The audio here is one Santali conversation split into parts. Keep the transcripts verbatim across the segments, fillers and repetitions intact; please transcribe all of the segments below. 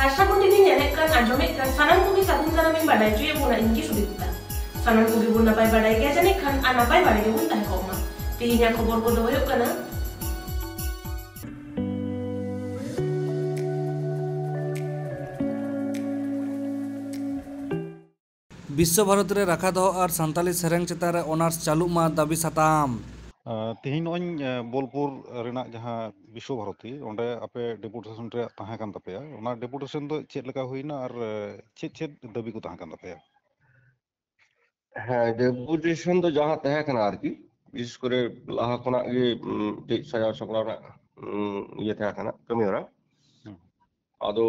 ᱟᱥᱟ ᱠᱚᱨᱮ ᱧᱮᱞᱮᱫ ᱠᱟᱱ, ᱟᱸᱡᱚᱢᱮᱫ ᱠᱟᱱ ᱥᱟᱱᱟᱢ ᱠᱚᱜᱮ ᱥᱟᱹᱜᱩᱱ ᱫᱟᱨᱟᱢ ᱤᱧ ᱵᱟᱰᱟᱭ ᱦᱚᱪᱚᱭᱮᱫ ᱵᱚᱱᱟ, ᱤᱧ ᱜᱮ ᱥᱩᱫᱤᱯᱛᱟ᱾ ᱥᱟᱱᱟᱢ ᱠᱚᱜᱮ ᱵᱚᱱ ᱱᱟᱯᱟᱭ ᱵᱟᱲᱟᱭ ᱜᱮᱭᱟ ᱡᱟᱹᱱᱤᱡ ᱠᱷᱟᱱ, ᱟᱨ ᱱᱟᱯᱟᱭ ᱵᱟᱲᱟ ᱜᱮᱵᱚᱱ ᱛᱟᱦᱮᱸ ᱠᱚᱜ ᱢᱟ᱾ ᱛᱮᱦᱮᱧᱟᱜ ᱠᱷᱚᱵᱚᱨ ᱠᱚᱫᱚ ᱦᱩᱭᱩᱜ ᱠᱟᱱᱟ, ᱵᱤᱥᱥᱚ ᱵᱷᱟᱨᱚᱛᱤ ᱨᱮ ᱨᱟᱠᱷᱟ ᱫᱚᱦᱚ ᱟᱨ ᱥᱟᱱᱛᱟᱞᱤ ᱥᱮᱨᱮᱧ ᱪᱮᱛᱟᱱ ᱨᱮ ᱚᱱᱟᱨᱥ ᱪᱟᱹᱞᱩᱜ ᱢᱟ ᱫᱟᱹᱵᱤ ᱥᱟᱛᱟᱢ᱾ ᱟᱸ, ᱛᱮᱦᱮᱧ ᱱᱚᱜᱼᱚᱭ, ᱟᱸ, ᱵᱳᱞᱯᱩᱨ ᱨᱮᱱᱟᱜ ᱡᱟᱦᱟᱸ ᱵᱤᱥᱥᱚ ᱵᱷᱟᱨᱚᱛᱤ, ᱚᱸᱰᱮ ᱟᱯᱮ ᱰᱮᱯᱩᱴᱮᱥᱚᱱ ᱨᱮᱭᱟᱜ ᱛᱟᱦᱮᱸ ᱠᱟᱱ ᱛᱟᱯᱮᱭᱟ, ᱚᱱᱟ ᱰᱮᱯᱩᱴᱮᱥᱚᱱ ᱫᱚ ᱪᱮᱫ ᱞᱮᱠᱟ ᱦᱩᱭᱱᱟ ᱟᱨ, ᱟᱸ, ᱪᱮᱫ ᱪᱮᱫ ᱫᱟᱹᱵᱤ ᱠᱚ ᱛᱟᱦᱮᱸ ᱠᱟᱱ ᱛᱟᱯᱮᱭᱟ? ᱦᱮᱸ, ᱰᱮᱯᱩᱴᱮᱥᱚᱱ ᱫᱚ ᱡᱟᱦᱟᱸ ᱛᱟᱦᱮᱸ ᱠᱟᱱᱟ ᱟᱨᱠᱤ, ᱵᱤᱥᱮᱥ ᱠᱚᱨᱮ ᱞᱟᱦᱟ ᱠᱷᱚᱱᱟᱜ ᱜᱮ, ᱩᱢ, ᱢᱤᱫᱴᱮᱡ ᱥᱟᱡᱟᱣ ᱥᱟᱯᱲᱟᱣ ᱨᱮᱱᱟᱜ, ᱩᱢ, ᱤᱭᱟᱹ ᱛᱟᱦᱮᱸ ᱠᱟᱱᱟ, ᱠᱟᱹᱢᱤ ᱦᱚᱨᱟ᱾ ᱦᱩᱸ᱾ ᱟᱫᱚ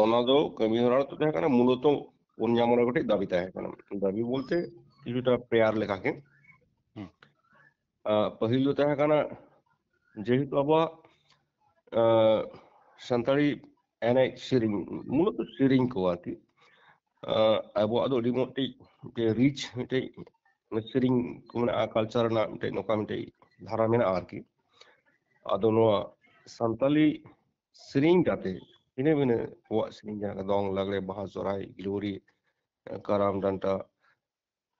ᱚᱱᱟ ᱫᱚ ᱠᱟᱹᱢᱤ ᱦᱚᱨᱟ ᱫᱚ ᱛᱟᱦᱮᱸ ᱠᱟᱱᱟ ᱢᱩᱞᱚᱛᱚ ᱯᱩᱱᱭᱟ ᱢᱚᱬᱮ ᱜᱚᱴᱮᱡ ᱫᱟᱹᱵᱤ ᱛᱟᱦᱮᱸ ᱠᱟᱱᱟ᱾ ᱫᱟᱹᱵᱤ ᱵᱚᱞᱛᱮ ᱠᱤᱪᱷᱩᱴᱟ ᱯᱨᱮᱭᱟᱨ ᱞᱮᱠᱟ ᱜᱮ᱾ ᱦᱩᱸ᱾ ᱟᱸ, ᱯᱟᱹᱦᱤᱞ ᱫᱚ ᱛᱟᱦᱮᱸ ᱠᱟᱱᱟ ᱡᱮᱦᱮᱛᱩ ᱟᱵᱚᱣᱟᱜ, ᱟᱸ, ᱥᱟᱱᱛᱟᱲᱤ ᱮᱱᱮᱡ ᱥᱮᱨᱮᱧ, ᱢᱩᱞᱚᱛᱚ ᱥᱮᱨᱮᱧ ᱠᱚ ᱟᱨᱠᱤ, ᱟᱸ, ᱟᱵᱚᱣᱟᱜ ᱫᱚ ᱟᱹᱰᱤ ᱢᱤᱫᱴᱮᱡ ᱨᱤᱪ ᱢᱤᱫᱴᱮᱡ ᱥᱮᱨᱮᱧ ᱠᱚ ᱢᱮᱱᱟᱜᱼᱟ, ᱠᱟᱞᱪᱟᱨ ᱨᱮᱱᱟᱜ ᱢᱤᱫᱴᱮᱡ ᱱᱚᱝᱠᱟ ᱢᱤᱫᱴᱮᱡ ᱫᱷᱟᱨᱟ ᱢᱮᱱᱟᱜᱼᱟ ᱟᱨᱠᱤ᱾ ᱟᱫᱚ ᱱᱚᱣᱟ ᱥᱟᱱᱛᱟᱞᱤ ᱥᱮᱨᱮᱧ ᱠᱟᱛᱮ ᱵᱷᱤᱱᱟᱹ ᱵᱷᱤᱱᱟᱹ ᱟᱵᱚᱣᱟᱜ ᱥᱮᱨᱮᱧ, ᱡᱟᱦᱟᱸ ᱫᱚᱝ, ᱞᱟᱜᱽᱲᱮ, ᱵᱟᱦᱟ, ᱥᱚᱨᱦᱟᱭ, ᱜᱤᱞᱣᱟᱹᱨᱤ, ᱠᱟᱨᱟᱢ, ᱰᱟᱱᱴᱟ,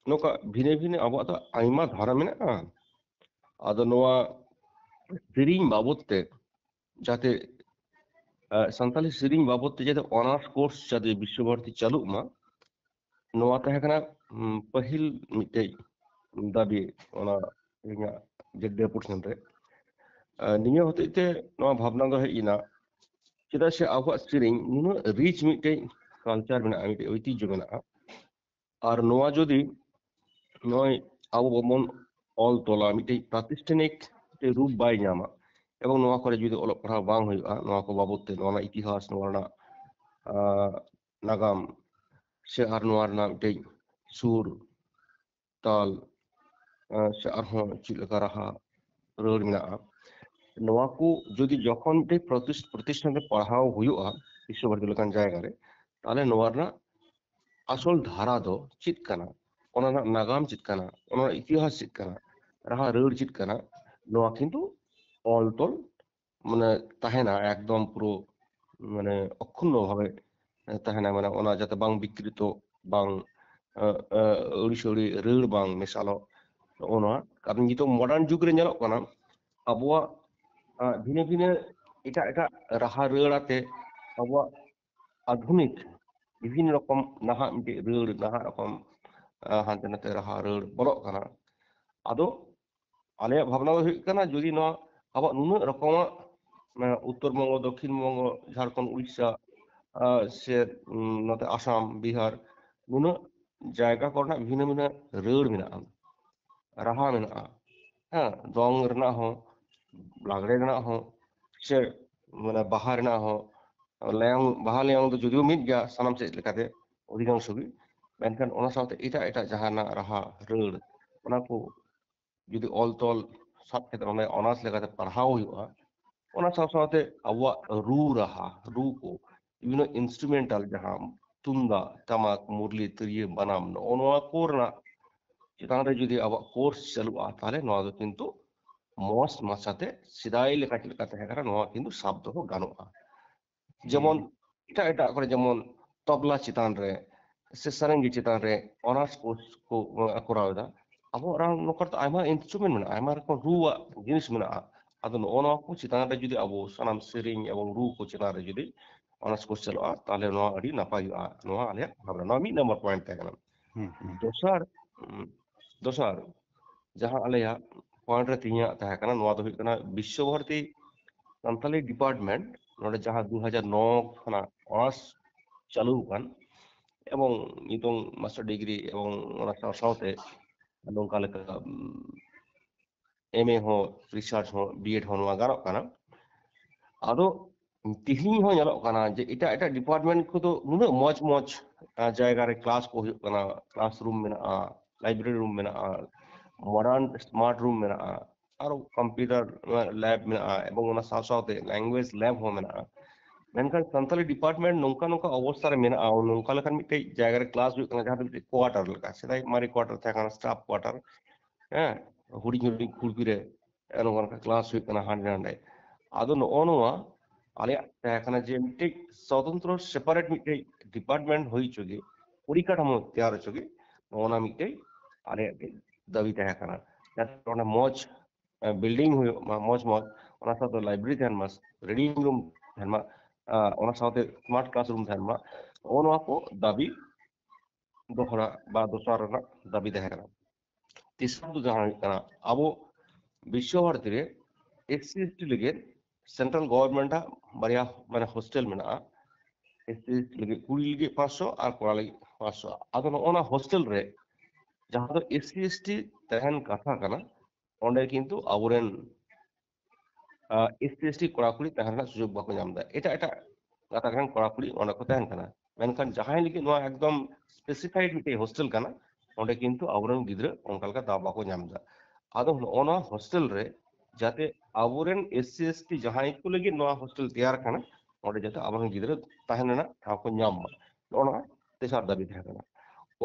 ᱱᱚᱝᱠᱟ ᱵᱷᱤᱱᱟᱹ ᱵᱷᱤᱱᱟᱹ ᱟᱵᱚᱣᱟᱜ ᱫᱚ ᱟᱭᱢᱟ ᱫᱷᱟᱨᱟ ᱢᱮᱱᱟᱜᱼᱟ᱾ ᱟᱫᱚ ᱱᱚᱣᱟ ᱥᱮᱨᱮᱧ ᱵᱟᱵᱚᱫ ᱛᱮ ᱡᱟᱛᱮ, ᱟᱸ, ᱥᱟᱱᱛᱟᱞᱤ ᱥᱮᱨᱮᱧ ᱵᱟᱵᱚᱫ ᱛᱮ ᱡᱟᱛᱮ ᱚᱱᱟᱨᱥ ᱠᱳᱨᱥ ᱡᱟᱛᱮ ᱵᱤᱥᱥᱚ ᱵᱷᱟᱨᱚᱛᱤ ᱪᱟᱹᱞᱩᱜ ᱢᱟ, ᱱᱚᱣᱟ ᱛᱟᱦᱮᱸ ᱠᱟᱱᱟ, ᱩᱢ, ᱯᱟᱹᱦᱤᱞ ᱢᱤᱫᱴᱮᱡ ᱫᱟᱹᱵᱤ ᱚᱱᱟ ᱤᱧᱟᱹᱜ ᱡᱮ ᱰᱮᱯᱩᱴᱮᱥᱚᱱ ᱨᱮ᱾ ᱟᱸ, ᱱᱤᱭᱟᱹ ᱦᱚᱛᱮᱡ ᱛᱮ ᱱᱚᱣᱟ ᱵᱷᱟᱵᱽᱱᱟ ᱫᱚ ᱦᱮᱡ ᱮᱱᱟ, ᱪᱮᱫᱟᱜ ᱥᱮ ᱟᱵᱚᱣᱟᱜ ᱥᱮᱨᱮᱧ ᱱᱩᱱᱟᱹᱜ ᱨᱤᱪ ᱢᱤᱫᱴᱮᱡ ᱠᱟᱞᱪᱟᱨ ᱢᱮᱱᱟᱜᱼᱟ, ᱢᱤᱫᱴᱮᱡ ᱳᱭᱛᱤᱡᱽᱡᱷᱚ ᱢᱮᱱᱟᱜᱼᱟ, ᱟᱨ ᱱᱚᱣᱟ ᱡᱩᱫᱤ ᱱᱚᱜᱼᱚᱭ ᱟᱵᱚ ᱵᱟᱵᱚᱱ ᱚᱞ ᱛᱚᱞᱟ, ᱢᱤᱫᱴᱮᱡ ᱯᱨᱟᱛᱤᱥᱴᱷᱟᱱᱤᱠ ᱢᱤᱫᱴᱮᱡ ᱨᱩᱯ ᱵᱟᱭ ᱧᱟᱢᱟ, ᱮᱵᱚᱝ ᱱᱚᱣᱟ ᱠᱚᱨᱮ ᱡᱩᱫᱤ ᱚᱞᱚᱜ ᱯᱟᱲᱦᱟᱣ ᱵᱟᱝ ᱦᱩᱭᱩᱜᱼᱟ, ᱱᱚᱣᱟ ᱠᱚ ᱵᱟᱵᱚᱫ ᱛᱮ, ᱱᱚᱣᱟ ᱨᱮᱱᱟᱜ ᱤᱛᱤᱦᱟᱥ, ᱱᱚᱣᱟ ᱨᱮᱱᱟᱜ, ᱟᱸ, ᱱᱟᱜᱟᱢ ᱥᱮ ᱟᱨ ᱱᱚᱣᱟ ᱨᱮᱱᱟᱜ ᱢᱤᱫᱴᱮᱡ ᱥᱩᱨ, ᱛᱟᱞ, ᱟᱸ, ᱥᱮ ᱟᱨᱦᱚᱸ ᱪᱮᱫ ᱞᱮᱠᱟ ᱨᱟᱦᱟ ᱨᱟᱹᱲ ᱢᱮᱱᱟᱜᱼᱟ, ᱱᱚᱣᱟ ᱠᱚ ᱡᱩᱫᱤ ᱡᱚᱠᱷᱚᱱ ᱢᱤᱫᱴᱮᱡ ᱯᱨᱚᱛᱤᱥ-, ᱯᱨᱚᱛᱤᱥᱴᱷᱟᱱ ᱨᱮ ᱯᱟᱲᱦᱟᱣ ᱦᱩᱭᱩᱜᱼᱟ, ᱵᱤᱥᱥᱚ ᱵᱷᱟᱨᱚᱛᱤ ᱞᱮᱠᱟᱱ ᱡᱟᱭᱜᱟ ᱨᱮ, ᱛᱟᱦᱞᱮ ᱱᱚᱣᱟ ᱨᱮᱱᱟᱜ ᱟᱥᱚᱞ ᱫᱷᱟᱨᱟ ᱫᱚ ᱪᱮᱫ ᱠᱟᱱᱟ, ᱚᱱᱟ ᱨᱮᱱᱟᱜ ᱱᱟᱜᱟᱢ ᱪᱮᱫ ᱠᱟᱱᱟ, ᱚᱱᱟ ᱨᱮᱱᱟᱜ ᱤᱛᱤᱦᱟᱥ ᱪᱮᱫ ᱠᱟᱱᱟ, ᱨᱟᱦᱟ ᱨᱟᱹᱲ ᱪᱮᱫ ᱠᱟᱱᱟ, ᱱᱚᱣᱟ ᱠᱤᱱᱛᱩ ᱚᱞ ᱛᱚᱞ ᱢᱟᱱᱮ ᱛᱟᱦᱮᱱᱟ ᱮᱠᱫᱚᱢ ᱯᱩᱨᱟᱹ ᱢᱟᱱᱮ ᱚᱠᱷᱚᱱᱰᱚ ᱵᱷᱟᱵᱮ ᱛᱟᱦᱮᱱᱟ, ᱢᱟᱱᱮ ᱚᱱᱟ ᱡᱟᱛᱮ ᱵᱟᱝ ᱵᱤᱠᱨᱤᱛᱚ, ᱵᱟᱝ ᱟᱹᱲᱤᱥᱟᱹᱲᱤ ᱨᱟᱹᱲ ᱵᱟᱝ ᱢᱮᱥᱟᱞᱚᱜ, ᱱᱚᱜᱼᱚ ᱱᱚᱣᱟ᱾ ᱠᱟᱨᱚᱱ ᱱᱤᱛᱚᱜ ᱢᱚᱰᱟᱨᱱ ᱡᱩᱜᱽ ᱨᱮ ᱧᱮᱞᱚᱜ ᱠᱟᱱᱟ ᱟᱵᱚᱣᱟᱜ ᱵᱷᱤᱱᱟᱹ ᱵᱷᱤᱱᱟᱹ ᱮᱴᱟᱜ ᱮᱴᱟᱜ ᱨᱟᱦᱟ ᱨᱟᱹᱲ ᱟᱛᱮ ᱟᱵᱚᱣᱟᱜ ᱟᱫᱷᱩᱱᱤᱠ ᱵᱤᱵᱷᱤᱱᱱᱚ ᱨᱚᱠᱚᱢ ᱱᱟᱦᱟᱜ ᱢᱤᱫᱴᱮᱡ ᱨᱟᱹᱲ, ᱱᱟᱦᱟᱜ ᱨᱚᱠᱚᱢ ᱦᱟᱱᱛᱮ ᱱᱟᱛᱮ ᱨᱟᱦᱟ ᱨᱟᱹᱲ ᱵᱚᱞᱚᱜ ᱠᱟᱱᱟ᱾ ᱟᱫᱚ ᱟᱞᱮᱭᱟᱜ ᱵᱷᱟᱵᱽᱱᱟ ᱫᱚ ᱦᱩᱭᱩᱜ ᱠᱟᱱᱟ, ᱡᱩᱫᱤ ᱱᱚᱣᱟ ᱟᱵᱚᱣᱟᱜ ᱱᱩᱱᱟᱹᱜ ᱨᱚᱠᱚᱢᱟᱜ ᱩᱛᱛᱚᱨ ᱵᱚᱝᱜᱚ, ᱫᱚᱠᱠᱷᱤᱱ ᱵᱚᱝᱜᱚ, ᱡᱷᱟᱲᱠᱷᱚᱸᱰ, ᱩᱲᱤᱥᱥᱟ, ᱥᱮ ᱱᱚᱛᱮ ᱟᱥᱟᱢ, ᱵᱤᱦᱟᱨ, ᱱᱩᱱᱟᱹᱜ ᱡᱟᱭᱜᱟ ᱠᱚᱨᱮᱱᱟᱜ ᱵᱷᱤᱱᱟᱹ ᱵᱷᱤᱱᱟᱹ ᱨᱟᱹᱲ ᱢᱮᱱᱟᱜᱼᱟ, ᱨᱟᱦᱟ ᱢᱮᱱᱟᱜᱼᱟ, ᱦᱮᱸ, ᱫᱚᱝ ᱨᱮᱱᱟᱜ ᱦᱚᱸ, ᱞᱟᱜᱽᱲᱮ ᱨᱮᱱᱟᱜ ᱦᱚᱸ, ᱥᱮ ᱢᱟᱱᱮ ᱵᱟᱦᱟ ᱨᱮᱱᱟᱜ ᱦᱚᱸ᱾ ᱞᱮᱭᱚᱝ, ᱵᱟᱦᱟ ᱞᱮᱭᱚᱝ ᱫᱚ ᱡᱩᱫᱤᱭᱳ ᱢᱤᱫ ᱜᱮᱭᱟ ᱥᱟᱱᱟᱢ ᱥᱮᱫ ᱞᱮᱠᱟᱛᱮ, ᱚᱫᱷᱤᱠᱟᱝᱥᱚ ᱜᱮ, ᱢᱮᱱᱠᱷᱟᱱ ᱚᱱᱟ ᱥᱟᱶᱛᱮ ᱮᱴᱟᱜ ᱮᱴᱟᱜ ᱡᱟᱦᱟᱱᱟᱜ ᱨᱟᱦᱟ, ᱨᱟᱹᱲ, ᱚᱱᱟ ᱠᱚ ᱡᱩᱫᱤ ᱚᱞ ᱛᱚᱞ ᱥᱟᱵ ᱠᱟᱛᱮ ᱚᱱᱟ ᱚᱱᱟᱨᱥ ᱞᱮᱠᱟᱛᱮ ᱯᱟᱲᱦᱟᱣ ᱦᱩᱭᱩᱜᱼᱟ, ᱚᱱᱟ ᱥᱟᱶ ᱥᱟᱶᱛᱮ ᱟᱵᱚᱣᱟᱜ ᱨᱩ ᱨᱟᱦᱟ, ᱨᱩ ᱠᱚ, ᱵᱤᱵᱷᱤᱱᱱᱚ ᱤᱱᱥᱴᱨᱩᱢᱮᱱᱴᱟᱞ, ᱡᱟᱦᱟᱸ ᱛᱩᱢᱫᱟᱜ, ᱴᱟᱢᱟᱠ, ᱢᱩᱨᱞᱤ, ᱛᱤᱨᱭᱳ, ᱵᱟᱱᱟᱢ, ᱱᱚᱜᱼᱚ ᱱᱚᱣᱟ ᱠᱚ ᱨᱮᱱᱟᱜ ᱪᱮᱛᱟᱱ ᱨᱮ ᱡᱩᱫᱤ ᱟᱵᱚᱣᱟᱜ ᱠᱳᱨᱥ ᱪᱟᱹᱞᱩᱜᱼᱟ, ᱛᱟᱦᱚᱞᱮ ᱱᱚᱣᱟ ᱫᱚ ᱠᱤᱱᱛᱩ ᱢᱚᱸᱡᱽ ᱢᱟᱪᱷᱟᱛᱮ ᱥᱮᱫᱟᱭ ᱞᱮᱠᱟ ᱪᱮᱫ ᱞᱮᱠᱟ ᱛᱟᱦᱮᱸ ᱠᱟᱱᱟ, ᱱᱚᱣᱟ ᱠᱤᱱᱛᱩ ᱥᱟᱵ ᱫᱚᱦᱚ ᱜᱟᱱᱚᱜᱼᱟ᱾ ᱡᱮᱢᱚᱱ ᱮᱴᱟᱜ ᱮᱴᱟᱜ ᱠᱚᱨᱮ, ᱡᱮᱢᱚᱱ ᱛᱚᱵᱞᱟ ᱪᱮᱛᱟᱱ ᱨᱮ ᱥᱮ ᱥᱟᱨᱮᱝᱜᱤ ᱪᱮᱛᱟᱱ ᱨᱮ ᱚᱱᱟᱨᱥ ᱠᱳᱨᱥ ᱠᱚ ᱠᱚᱨᱟᱣ ᱮᱫᱟ᱾ ᱟᱵᱚᱣᱟᱜ ᱱᱚᱝᱠᱟ ᱫᱚ ᱟᱭᱢᱟ ᱤᱱᱥᱴᱨᱩᱢᱮᱱᱴ ᱢᱮᱱᱟᱜᱼᱟ, ᱟᱭᱢᱟ ᱨᱚᱠᱚᱢ ᱨᱩᱣᱟᱜ ᱡᱤᱱᱤᱥ ᱢᱮᱱᱟᱜᱼᱟ᱾ ᱟᱫᱚ ᱱᱚᱜᱼᱚ ᱱᱚᱣᱟ ᱠᱚ ᱪᱮᱛᱟᱱ ᱨᱮ ᱡᱩᱫᱤ ᱟᱵᱚ ᱥᱟᱱᱟᱢ ᱥᱮᱨᱮᱧ ᱮᱵᱚᱝ ᱨᱩ ᱠᱚ ᱪᱮᱛᱟᱱ ᱨᱮ ᱡᱩᱫᱤ ᱚᱱᱟᱨᱥ ᱠᱳᱨᱥ ᱪᱟᱞᱟᱜᱼᱟ, ᱛᱟᱦᱚᱞᱮ ᱱᱚᱣᱟ ᱟᱹᱰᱤ ᱱᱟᱯᱟᱭ ᱦᱩᱭᱩᱜᱼᱟ᱾ ᱱᱚᱣᱟ ᱟᱞᱮᱭᱟᱜ ᱵᱷᱟᱵᱽᱱᱟ, ᱱᱚᱣᱟ ᱢᱤᱫ ᱱᱟᱢᱵᱟᱨ ᱯᱚᱭᱮᱱᱴ ᱛᱟᱦᱮᱸ ᱠᱟᱱᱟ᱾ ᱦᱩᱸ, ᱦᱩᱸ᱾ ᱫᱚᱥᱟᱨ, ᱩᱸ, ᱫᱚᱥᱟᱨ ᱡᱟᱦᱟᱸ ᱟᱞᱮᱭᱟᱜ ᱯᱚᱭᱮᱱᱴ ᱨᱮ ᱛᱮᱦᱮᱧᱟᱜ ᱛᱟᱦᱮᱸ ᱠᱟᱱᱟ, ᱱᱚᱣᱟ ᱫᱚ ᱦᱩᱭᱩᱜ ᱠᱟᱱᱟ ᱵᱤᱥᱥᱚ ᱵᱷᱟᱨᱚᱛᱤ ᱥᱟᱱᱛᱟᱞᱤ ᱰᱤᱯᱟᱨᱴᱢᱮᱱᱴ, ᱱᱚᱰᱮ ᱡᱟᱦᱟᱸ ᱫᱩ ᱦᱟᱡᱟᱨ ᱱᱚ ᱠᱷᱚᱱᱟᱜ ᱚᱱᱟᱨᱥ ᱪᱟᱹᱞᱩ ᱟᱠᱟᱱ ᱮᱵᱚᱝ ᱱᱤᱛᱚᱝ ᱢᱟᱥᱴᱟᱨ ᱰᱤᱜᱽᱨᱤ ᱮᱵᱚᱝ ᱚᱱᱟ ᱥᱟᱶ ᱥᱟᱶᱛᱮ ᱱᱚᱝᱠᱟ ᱞᱮᱠᱟ, ᱩᱸ, ᱮᱢ ᱮ ᱦᱚᱸ, ᱨᱤᱥᱟᱨᱪ ᱦᱚᱸ, ᱵᱤ ᱮᱰ ᱦᱚᱸ ᱱᱚᱣᱟ ᱜᱟᱱᱚᱜ ᱠᱟᱱᱟ᱾ ᱟᱫᱚ ᱛᱤᱦᱤᱧ ᱦᱚᱸ ᱧᱮᱞᱚᱜ ᱠᱟᱱᱟ ᱡᱮ ᱮᱴᱟᱜ ᱮᱴᱟᱜ ᱰᱤᱯᱟᱨᱴᱢᱮᱱᱴ ᱠᱚᱫᱚ ᱱᱩᱱᱟᱹᱜ ᱢᱚᱡᱽ ᱢᱚᱡᱽ, ᱟᱸ, ᱡᱟᱭᱜᱟ ᱨᱮ ᱠᱞᱟᱥ ᱠᱚ ᱦᱩᱭᱩᱜ ᱠᱟᱱᱟ, ᱠᱞᱟᱥᱨᱩᱢ ᱢᱮᱱᱟᱜᱼᱟ, ᱞᱟᱭᱵᱨᱮᱨᱤ ᱨᱩᱢ ᱢᱮᱱᱟᱜᱼᱟ, ᱢᱚᱰᱟᱨᱱ ᱥᱢᱟᱨᱴ ᱨᱩᱢ ᱢᱮᱱᱟᱜᱼᱟ, ᱟᱨᱚ ᱠᱚᱢᱯᱤᱭᱩᱴᱟᱨ ᱞᱮᱵ ᱢᱮᱱᱟᱜᱼᱟ, ᱮᱵᱚᱝ ᱚᱱᱟ ᱥᱟᱶ ᱥᱟᱶᱛᱮ ᱞᱮᱝᱜᱩᱭᱮᱡᱽ ᱞᱮᱵ ᱦᱚᱸ ᱢᱮᱱᱟᱜᱼᱟ᱾ ᱢᱮᱱᱠᱷᱟᱱ ᱥᱟᱱᱛᱟᱞᱤ ᱰᱤᱯᱟᱨᱴᱢᱮᱱᱴ ᱱᱚᱝᱠᱟ ᱱᱚᱝᱠᱟ ᱚᱵᱚᱥᱛᱟ ᱨᱮ ᱢᱮᱱᱟᱜᱼᱟ, ᱱᱚᱝᱠᱟ ᱞᱮᱠᱟᱱ ᱢᱤᱫᱴᱮᱡ ᱡᱟᱭᱜᱟ ᱨᱮ ᱠᱞᱟᱥ ᱦᱩᱭᱩᱜ ᱠᱟᱱᱟ, ᱡᱟᱦᱟᱸ ᱫᱚ ᱢᱤᱫᱴᱮᱡ ᱠᱳᱣᱟᱴᱟᱨ ᱞᱮᱠᱟ, ᱥᱮᱫᱟᱭ ᱢᱟᱨᱮ ᱠᱳᱣᱟᱴᱟᱨ ᱛᱟᱦᱮᱸ ᱠᱟᱱᱟ, ᱥᱴᱟᱯ ᱠᱳᱣᱟᱴᱟᱨ, ᱦᱮᱸ, ᱦᱩᱰᱤᱧ ᱦᱩᱰᱤᱧ ᱠᱷᱩᱲᱯᱤ ᱨᱮ ᱱᱚᱝᱠᱟ ᱱᱚᱝᱠᱟ ᱠᱞᱟᱥ ᱦᱩᱭᱩᱜ ᱠᱟᱱᱟ ᱦᱟᱸᱰᱮ ᱱᱟᱰᱮ᱾ ᱟᱫᱚ ᱱᱚᱜᱼᱚ ᱱᱚᱣᱟ ᱟᱞᱮᱭᱟᱜ ᱛᱟᱦᱮᱸ ᱠᱟᱱᱟ ᱡᱮ ᱢᱤᱫᱴᱮᱡ ᱥᱚᱛᱚᱱᱛᱨᱚ ᱥᱮᱯᱟᱨᱮᱴ ᱢᱤᱫᱴᱮᱡ ᱰᱤᱯᱟᱨᱴᱢᱮᱱᱴ ᱦᱩᱭ ᱦᱚᱪᱚ ᱜᱮ, ᱯᱚᱨᱤᱠᱟᱴᱷᱟᱢᱳ ᱛᱮᱭᱟᱨ ᱦᱚᱪᱚ ᱜᱮ, ᱱᱚᱜᱼᱚ ᱱᱟ ᱢᱤᱫᱴᱮᱡ ᱟᱞᱮᱭᱟᱜ ᱢᱤᱫᱴᱮᱡ ᱫᱟᱹᱵᱤ ᱛᱟᱦᱮᱸ ᱠᱟᱱᱟ᱾ ᱡᱟᱛᱮ ᱚᱱᱟ ᱢᱚᱡᱽ ᱵᱤᱞᱰᱤᱝ ᱦᱩᱭᱩᱜ ᱢᱟ, ᱢᱚᱡᱽ ᱢᱚᱡᱽ, ᱚᱱᱟ ᱥᱟᱶᱛᱮ ᱞᱟᱭᱵᱨᱮᱨᱤ ᱛᱟᱦᱮᱱ ᱢᱟ, ᱨᱤᱰᱤᱝ ᱨᱩᱢ ᱛᱟᱦᱮᱱ ᱢᱟ, ᱟᱨ ᱚᱱᱟ ᱥᱟᱶᱛᱮ ᱥᱢᱟᱨᱴ ᱠᱞᱟᱥᱨᱩᱢ ᱛᱟᱦᱮᱱ ᱢᱟ, ᱱᱚᱜᱼᱚ ᱱᱚᱣᱟ ᱠᱚ ᱫᱟᱹᱵᱤ ᱫᱚᱦᱲᱟ ᱵᱟ ᱫᱚᱥᱟᱨ ᱨᱮᱱᱟᱜ ᱫᱟᱹᱵᱤ ᱛᱟᱦᱮᱸ ᱠᱟᱱᱟ᱾ ᱛᱮᱥᱟᱨ ᱫᱚ ᱡᱟᱦᱟᱸ ᱦᱩᱭᱩᱜ ᱠᱟᱱᱟ, ᱟᱵᱚ ᱵᱤᱥᱥᱚ ᱵᱷᱟᱨᱚᱛᱤ ᱨᱮ ᱮᱥ ᱥᱤ ᱮᱥ ᱴᱤ ᱞᱟᱹᱜᱤᱫ ᱥᱮᱱᱴᱨᱟᱞ ᱜᱚᱵᱷᱚᱨᱱᱢᱮᱱᱴ ᱟᱜ ᱵᱟᱨᱭᱟ ᱢᱟᱱᱮ ᱦᱳᱥᱴᱮᱞ ᱢᱮᱱᱟᱜᱼᱟ, ᱮᱥ ᱥᱤ ᱮᱥ ᱴᱤ ᱞᱟᱹᱜᱤᱫ ᱠᱩᱲᱤ ᱞᱟᱹᱜᱤᱫ ᱯᱟᱸᱪᱥᱚ ᱟᱨ ᱠᱚᱲᱟ ᱞᱟᱹᱜᱤᱫ ᱯᱟᱸᱪᱥᱚ᱾ ᱟᱫᱚ ᱱᱚᱜᱼᱚ ᱱᱟ ᱦᱳᱥᱴᱮᱞ ᱨᱮ ᱡᱟᱦᱟᱸ ᱫᱚ ᱮᱥ ᱥᱤ ᱮᱥ ᱴᱤ ᱛᱟᱦᱮᱱ ᱠᱟᱛᱷᱟ ᱠᱟᱱᱟ, ᱚᱸᱰᱮ ᱠᱤᱱᱛᱩ ᱟᱵᱚᱨᱮᱱ ᱮᱥ ᱥᱤ ᱮᱥ ᱴᱤ ᱠᱚᱲᱟ ᱠᱩᱲᱤ ᱛᱟᱦᱮᱸ ᱨᱮᱱᱟᱜ ᱥᱩᱡᱳᱜᱽ ᱵᱟᱠᱚ ᱧᱟᱢ ᱮᱫᱟ᱾ ᱮᱴᱟᱜ ᱮᱴᱟᱜ ᱜᱟᱛᱟᱠ ᱨᱮᱱ ᱠᱚᱲᱟ ᱠᱩᱲᱤ ᱚᱸᱰᱮ ᱠᱚ ᱛᱟᱦᱮᱱ ᱠᱟᱱᱟ, ᱢᱮᱱᱠᱷᱟᱱ ᱡᱟᱦᱟᱸᱭ ᱞᱟᱹᱜᱤᱫ ᱱᱚᱣᱟ ᱮᱠᱫᱚᱢ ᱥᱯᱮᱥᱤᱯᱷᱟᱭᱤᱰ ᱢᱤᱫᱴᱮᱡ ᱦᱳᱥᱴᱮᱞ ᱠᱟᱱᱟ, ᱚᱸᱰᱮ ᱠᱤᱱᱛᱩ ᱟᱵᱚᱨᱮᱱ ᱜᱤᱫᱽᱨᱟᱹ ᱚᱱᱠᱟ ᱞᱮᱠᱟ ᱫᱟᱣ ᱵᱟᱠᱚ ᱧᱟᱢ ᱮᱫᱟ᱾ ᱟᱫᱚ ᱱᱚᱜᱼᱚ ᱱᱚᱣᱟ ᱦᱳᱥᱴᱮᱞ ᱨᱮ ᱡᱟᱛᱮ ᱟᱵᱚᱨᱮᱱ ᱮᱥ ᱥᱤ ᱮᱥ ᱴᱤ ᱡᱟᱦᱟᱸᱭ ᱠᱚ ᱞᱟᱹᱜᱤᱫ ᱱᱚᱣᱟ ᱦᱳᱥᱴᱮᱞ ᱛᱮᱭᱟᱨ ᱠᱟᱱᱟ, ᱚᱸᱰᱮ ᱡᱟᱛᱮ ᱟᱵᱚᱨᱮᱱ ᱜᱤᱫᱽᱨᱟᱹ ᱛᱟᱦᱮᱸ ᱨᱮᱱᱟᱜ ᱴᱷᱟᱶ ᱠᱚ ᱧᱟᱢ ᱢᱟ, ᱱᱚᱜᱼᱚ ᱱᱚᱣᱟ ᱛᱮᱥᱟᱨ ᱫᱟᱹᱵᱤ ᱛᱟᱦᱮᱸ ᱠᱟᱱᱟ᱾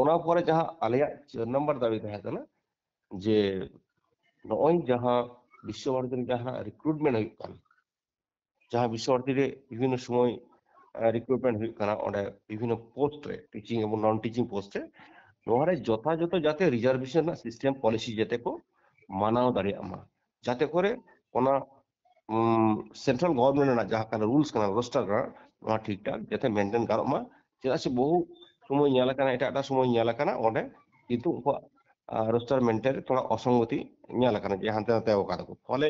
ᱚᱱᱟ ᱯᱚᱨᱮ ᱡᱟᱦᱟᱸ ᱟᱞᱮᱭᱟᱜ ᱪᱟᱨ ᱱᱟᱢᱵᱟᱨ ᱫᱟᱹᱵᱤ ᱛᱟᱦᱮᱸ ᱠᱟᱱᱟ, ᱡᱮ ᱱᱚᱜᱼᱚᱭ ᱡᱟᱦᱟᱸ ᱵᱤᱥᱥᱚ ᱵᱷᱟᱨᱚᱛᱤ ᱨᱮ ᱡᱟᱦᱟᱸ ᱨᱤᱠᱨᱩᱴᱢᱮᱱᱴ ᱦᱩᱭᱩᱜ ᱠᱟᱱ, ᱡᱟᱦᱟᱸ ᱵᱤᱥᱥᱚ ᱵᱷᱟᱨᱚᱛᱤ ᱨᱮ ᱵᱤᱵᱷᱤᱱᱱᱚ ᱥᱚᱢᱚᱭ ᱨᱤᱠᱨᱩᱴᱢᱮᱱᱴ ᱦᱩᱭᱩᱜ ᱠᱟᱱᱟ, ᱚᱸᱰᱮ ᱵᱤᱵᱷᱤᱱᱱᱚ ᱯᱳᱥᱴ ᱨᱮ, ᱴᱤᱪᱤᱝ ᱮᱵᱚᱝ ᱱᱚᱱ ᱴᱤᱪᱤᱝ ᱯᱳᱥᱴ ᱨᱮ, ᱱᱚᱣᱟ ᱨᱮ ᱡᱚᱛᱷᱟᱡᱚᱛᱷᱚ ᱡᱟᱛᱮ ᱨᱤᱡᱟᱨᱵᱷᱮᱥᱚᱱ ᱨᱮᱱᱟᱜ ᱥᱤᱥᱴᱮᱢ ᱯᱚᱞᱤᱥᱤ ᱡᱟᱛᱮ ᱠᱚ ᱢᱟᱱᱟᱣ ᱫᱟᱲᱮᱭᱟᱜ ᱢᱟ, ᱡᱟᱛᱮ ᱠᱚᱨᱮ ᱚᱱᱟ ᱥᱮᱱᱴᱨᱟᱞ ᱜᱚᱵᱷᱚᱨᱱᱢᱮᱱᱴ ᱨᱮᱱᱟᱜ ᱡᱟᱦᱟᱸ ᱠᱟᱱᱟ ᱨᱩᱞᱥ ᱠᱟᱱᱟ, ᱨᱳᱥᱴᱟᱨ ᱠᱟᱱᱟ, ᱱᱚᱣᱟ ᱴᱷᱤᱠ ᱴᱷᱟᱠ ᱡᱟᱛᱮ ᱢᱮᱱᱴᱮᱱ ᱜᱟᱱᱚᱜ ᱢᱟ᱾ ᱪᱮᱫᱟᱜ ᱥᱮ ᱵᱚᱦᱩ ᱥᱚᱢᱚᱭ ᱧᱮᱞ ᱟᱠᱟᱱᱟ, ᱮᱴᱟᱜ ᱮᱴᱟᱜ ᱥᱚᱢᱚᱭ ᱧᱮᱞ ᱟᱠᱟᱱᱟ, ᱚᱸᱰᱮ ᱠᱤᱱᱛᱩ ᱩᱱᱠᱩᱣᱟᱜ ᱨᱳᱥᱴᱟᱨ ᱢᱮᱱᱴᱮᱱ ᱨᱮ ᱛᱷᱚᱲᱟ ᱚᱥᱚᱝᱜᱚᱛᱤ ᱧᱮᱞ ᱟᱠᱟᱱᱟ, ᱡᱮ ᱦᱟᱱᱛᱮ ᱱᱟᱛᱮ ᱟᱠᱟᱫᱟ ᱠᱚ᱾ ᱯᱷᱚᱞᱮ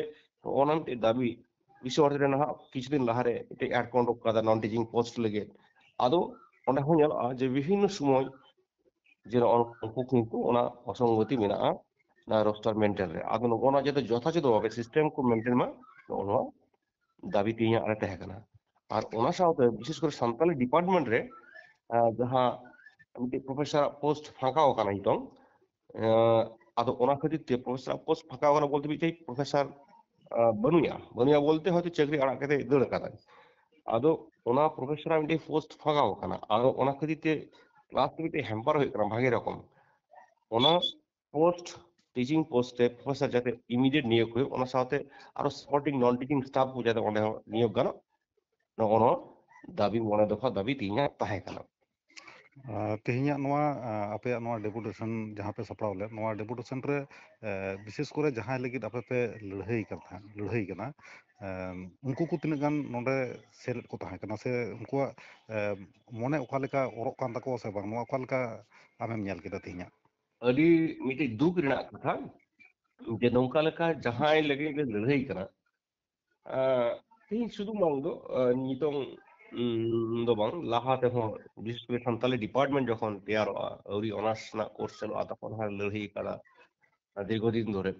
ᱚᱱᱟ ᱢᱤᱫᱴᱮᱡ ᱫᱟᱹᱵᱤ ᱵᱤᱥᱥᱚ ᱵᱷᱟᱨᱚᱛᱤ ᱨᱮ ᱱᱟᱦᱟᱜ ᱠᱤᱪᱷᱩ ᱫᱤᱱ ᱞᱟᱦᱟᱨᱮ ᱢᱤᱫᱴᱮᱡ ᱮᱰ ᱠᱚ ᱩᱰᱩᱠ ᱠᱟᱫᱟ ᱱᱚᱱ ᱴᱤᱪᱤᱝ ᱯᱳᱥᱴ ᱞᱟᱹᱜᱤᱫ᱾ ᱟᱫᱚ ᱚᱸᱰᱮ ᱦᱚᱸ ᱧᱮᱞᱚᱜᱼᱟ ᱡᱮ ᱵᱤᱵᱷᱤᱱᱱᱚ ᱥᱚᱢᱚᱭ ᱡᱮ ᱱᱚᱜᱼᱚ ᱩᱱᱠᱩ ᱠᱤᱱᱛᱩ ᱚᱱᱟ ᱚᱥᱚᱝᱜᱚᱛᱤ ᱢᱮᱱᱟᱜᱼᱟ ᱚᱱᱟ ᱨᱳᱥᱴᱟᱨ ᱢᱮᱱᱴᱮᱱ ᱨᱮ᱾ ᱟᱫᱚ ᱱᱚᱜᱼᱚ ᱱᱚᱣᱟ ᱡᱟᱛᱮ ᱡᱚᱛᱷᱟᱡᱚᱛᱷᱚ ᱵᱷᱟᱵᱮ ᱥᱤᱥᱴᱮᱢ ᱠᱚ ᱢᱮᱱᱴᱮᱱ ᱢᱟ, ᱱᱚᱜᱼᱚ ᱱᱚᱣᱟ ᱫᱟᱹᱵᱤ ᱛᱮᱦᱮᱧᱟᱜ ᱨᱮ ᱛᱟᱦᱮᱸ ᱠᱟᱱᱟ᱾ ᱟᱨ ᱚᱱᱟ ᱥᱟᱶᱛᱮ ᱵᱤᱥᱮᱥ ᱠᱚᱨᱮ ᱥᱟᱱᱛᱟᱞᱤ ᱰᱤᱯᱟᱨᱴᱢᱮᱱᱴ ᱨᱮ, ᱟᱸ, ᱡᱟᱦᱟᱸ ᱢᱤᱫᱴᱮᱡ ᱯᱨᱚᱯᱷᱮᱥᱚᱨᱟᱜ ᱯᱳᱥᱴ ᱯᱷᱟᱸᱠᱟ ᱟᱠᱟᱱᱟ ᱱᱤᱛᱚᱝ, ᱟᱸ, ᱟᱫᱚ ᱚᱱᱟ ᱠᱷᱟᱹᱛᱤᱨ ᱛᱮ ᱯᱨᱚᱯᱷᱮᱥᱚᱨᱟᱜ ᱯᱳᱥᱴ ᱯᱷᱟᱸᱠᱟ ᱟᱠᱟᱱᱟ ᱵᱚᱞᱛᱮ ᱢᱤᱫᱴᱮᱡ ᱯᱨᱚᱯᱷᱮᱥᱚᱨ, ᱟᱸ, ᱵᱟᱹᱱᱩᱭᱟ, ᱵᱟᱹᱱᱩᱭᱟ ᱵᱚᱞᱛᱮ ᱦᱚᱭᱛᱳ ᱪᱟᱹᱠᱨᱤ ᱟᱲᱟᱜ ᱠᱟᱛᱮ ᱫᱟᱹᱲ ᱟᱠᱟᱫᱟᱭ᱾ ᱟᱫᱚ ᱚᱱᱟ ᱯᱨᱚᱯᱷᱮᱥᱚᱨᱟᱜ ᱢᱤᱫᱴᱮᱡ ᱯᱳᱥᱴ ᱯᱷᱟᱸᱠᱟ ᱟᱠᱟᱱᱟ, ᱟᱫᱚ ᱚᱱᱟ ᱠᱷᱟᱹᱛᱤᱨ ᱛᱮ ᱠᱞᱟᱥ ᱛᱮ ᱢᱤᱫᱴᱮᱡ ᱦᱮᱢᱯᱟᱨ ᱦᱩᱭᱩᱜ ᱠᱟᱱᱟ ᱵᱷᱟᱜᱮ ᱨᱚᱠᱚᱢ᱾ ᱚᱱᱟ ᱯᱳᱥᱴ, ᱴᱤᱪᱤᱝ ᱯᱳᱥᱴ ᱨᱮ ᱯᱨᱚᱯᱷᱮᱥᱚᱨ ᱡᱟᱛᱮ ᱤᱢᱤᱰᱤᱭᱮᱴ ᱱᱤᱭᱳᱜᱽ ᱦᱩᱭᱩᱜ, ᱚᱱᱟ ᱥᱟᱶᱛᱮ ᱟᱨᱚ ᱥᱟᱯᱳᱨᱴᱤᱝ ᱱᱚᱱ ᱴᱤᱪᱤᱝ ᱥᱴᱟᱯᱷ ᱠᱚ ᱡᱟᱛᱮ ᱚᱸᱰᱮ ᱦᱚᱸ ᱱᱤᱭᱳᱜᱽ ᱜᱟᱱᱚᱜ, ᱱᱚᱜᱼᱚ ᱱᱚᱣᱟ ᱫᱟᱹᱵᱤ, ᱢᱚᱬᱮ ᱫᱚᱯᱷᱟ ᱫᱟᱹᱵᱤ ᱛᱮᱦᱮᱧᱟᱜ ᱛᱟᱦᱮᱸ ᱠᱟᱱᱟ᱾ ᱟᱨ ᱛᱮᱦᱮᱧᱟᱜ ᱱᱚᱣᱟ, ᱟ, ᱟᱯᱮᱭᱟᱜ ᱱᱚᱣᱟ ᱰᱮᱯᱩᱴᱮᱥᱚᱱ ᱡᱟᱦᱟᱸ ᱯᱮ ᱥᱟᱯᱲᱟᱣ ᱞᱮᱫ, ᱱᱚᱣᱟ ᱰᱮᱯᱩᱴᱮᱥᱚᱱ ᱨᱮ, ᱮ, ᱵᱤᱥᱮᱥ ᱠᱚᱨᱮ ᱡᱟᱦᱟᱸᱭ ᱞᱟᱹᱜᱤᱫ ᱟᱯᱮ ᱯᱮ ᱞᱟᱹᱲᱦᱟᱹᱭ ᱠᱟᱱ ᱛᱟᱦᱮᱸᱫ, ᱞᱟᱹᱲᱦᱟᱹᱭ ᱠᱟᱱᱟ, ᱮᱢ, ᱩᱱᱠᱩ ᱠᱚ ᱛᱤᱱᱟᱹᱜ ᱜᱟᱱ ᱱᱚᱰᱮ ᱥᱮᱞᱮᱫ ᱠᱚ ᱛᱟᱦᱮᱸ ᱠᱟᱱᱟ, ᱥᱮ ᱩᱱᱠᱩᱣᱟᱜ, ᱮ, ᱢᱚᱱᱮ ᱚᱠᱟ ᱞᱮᱠᱟ ᱚᱨᱚᱜ ᱠᱟᱱ ᱛᱟᱠᱚᱣᱟ ᱥᱮ ᱵᱟᱝ, ᱱᱚᱣᱟ ᱚᱠᱟ ᱞᱮᱠᱟ ᱟᱢᱮᱢ ᱧᱮᱞ ᱠᱮᱫᱟ ᱛᱮᱦᱮᱧᱟᱜ? ᱟᱹᱰᱤ ᱢᱤᱫᱴᱤᱡ ᱫᱩᱠ ᱨᱮᱱᱟᱜ ᱠᱟᱛᱷᱟ ᱡᱮ ᱱᱚᱝᱠᱟ ᱞᱮᱠᱟ ᱡᱟᱦᱟᱸᱭ ᱞᱟᱹᱜᱤᱫ ᱜᱮ ᱞᱟᱹᱲᱦᱟᱹᱭ ᱠᱟᱱᱟ, ᱟᱸ, ᱛᱮᱦᱮᱧ ᱥᱩᱫᱷᱩ ᱵᱟᱝ ᱫᱚ, ᱟᱸ, ᱱᱤᱛᱚᱝ, ᱩᱸ, ᱫᱚ ᱵᱟᱝ, ᱞᱟᱦᱟ ᱛᱮᱦᱚᱸ ᱵᱤᱥᱮᱥ ᱠᱚᱨᱮ ᱥᱟᱱᱛᱟᱞᱤ ᱰᱤᱯᱟᱨᱴᱢᱮᱱᱴ ᱡᱚᱠᱷᱚᱱ ᱛᱮᱭᱟᱨᱚᱜᱼᱟ, ᱟᱹᱣᱨᱤ ᱚᱱᱟᱨᱥ ᱨᱮᱱᱟᱜ ᱠᱳᱨᱥ ᱪᱟᱹᱞᱩᱜᱼᱟ, ᱛᱚᱠᱷᱚᱱ ᱦᱚᱸ ᱞᱟᱹᱲᱦᱟᱹᱭ ᱠᱟᱱᱟ᱾ ᱟᱨ ᱫᱤᱨᱜᱷᱚ ᱫᱤᱱ ᱫᱷᱚᱨᱮ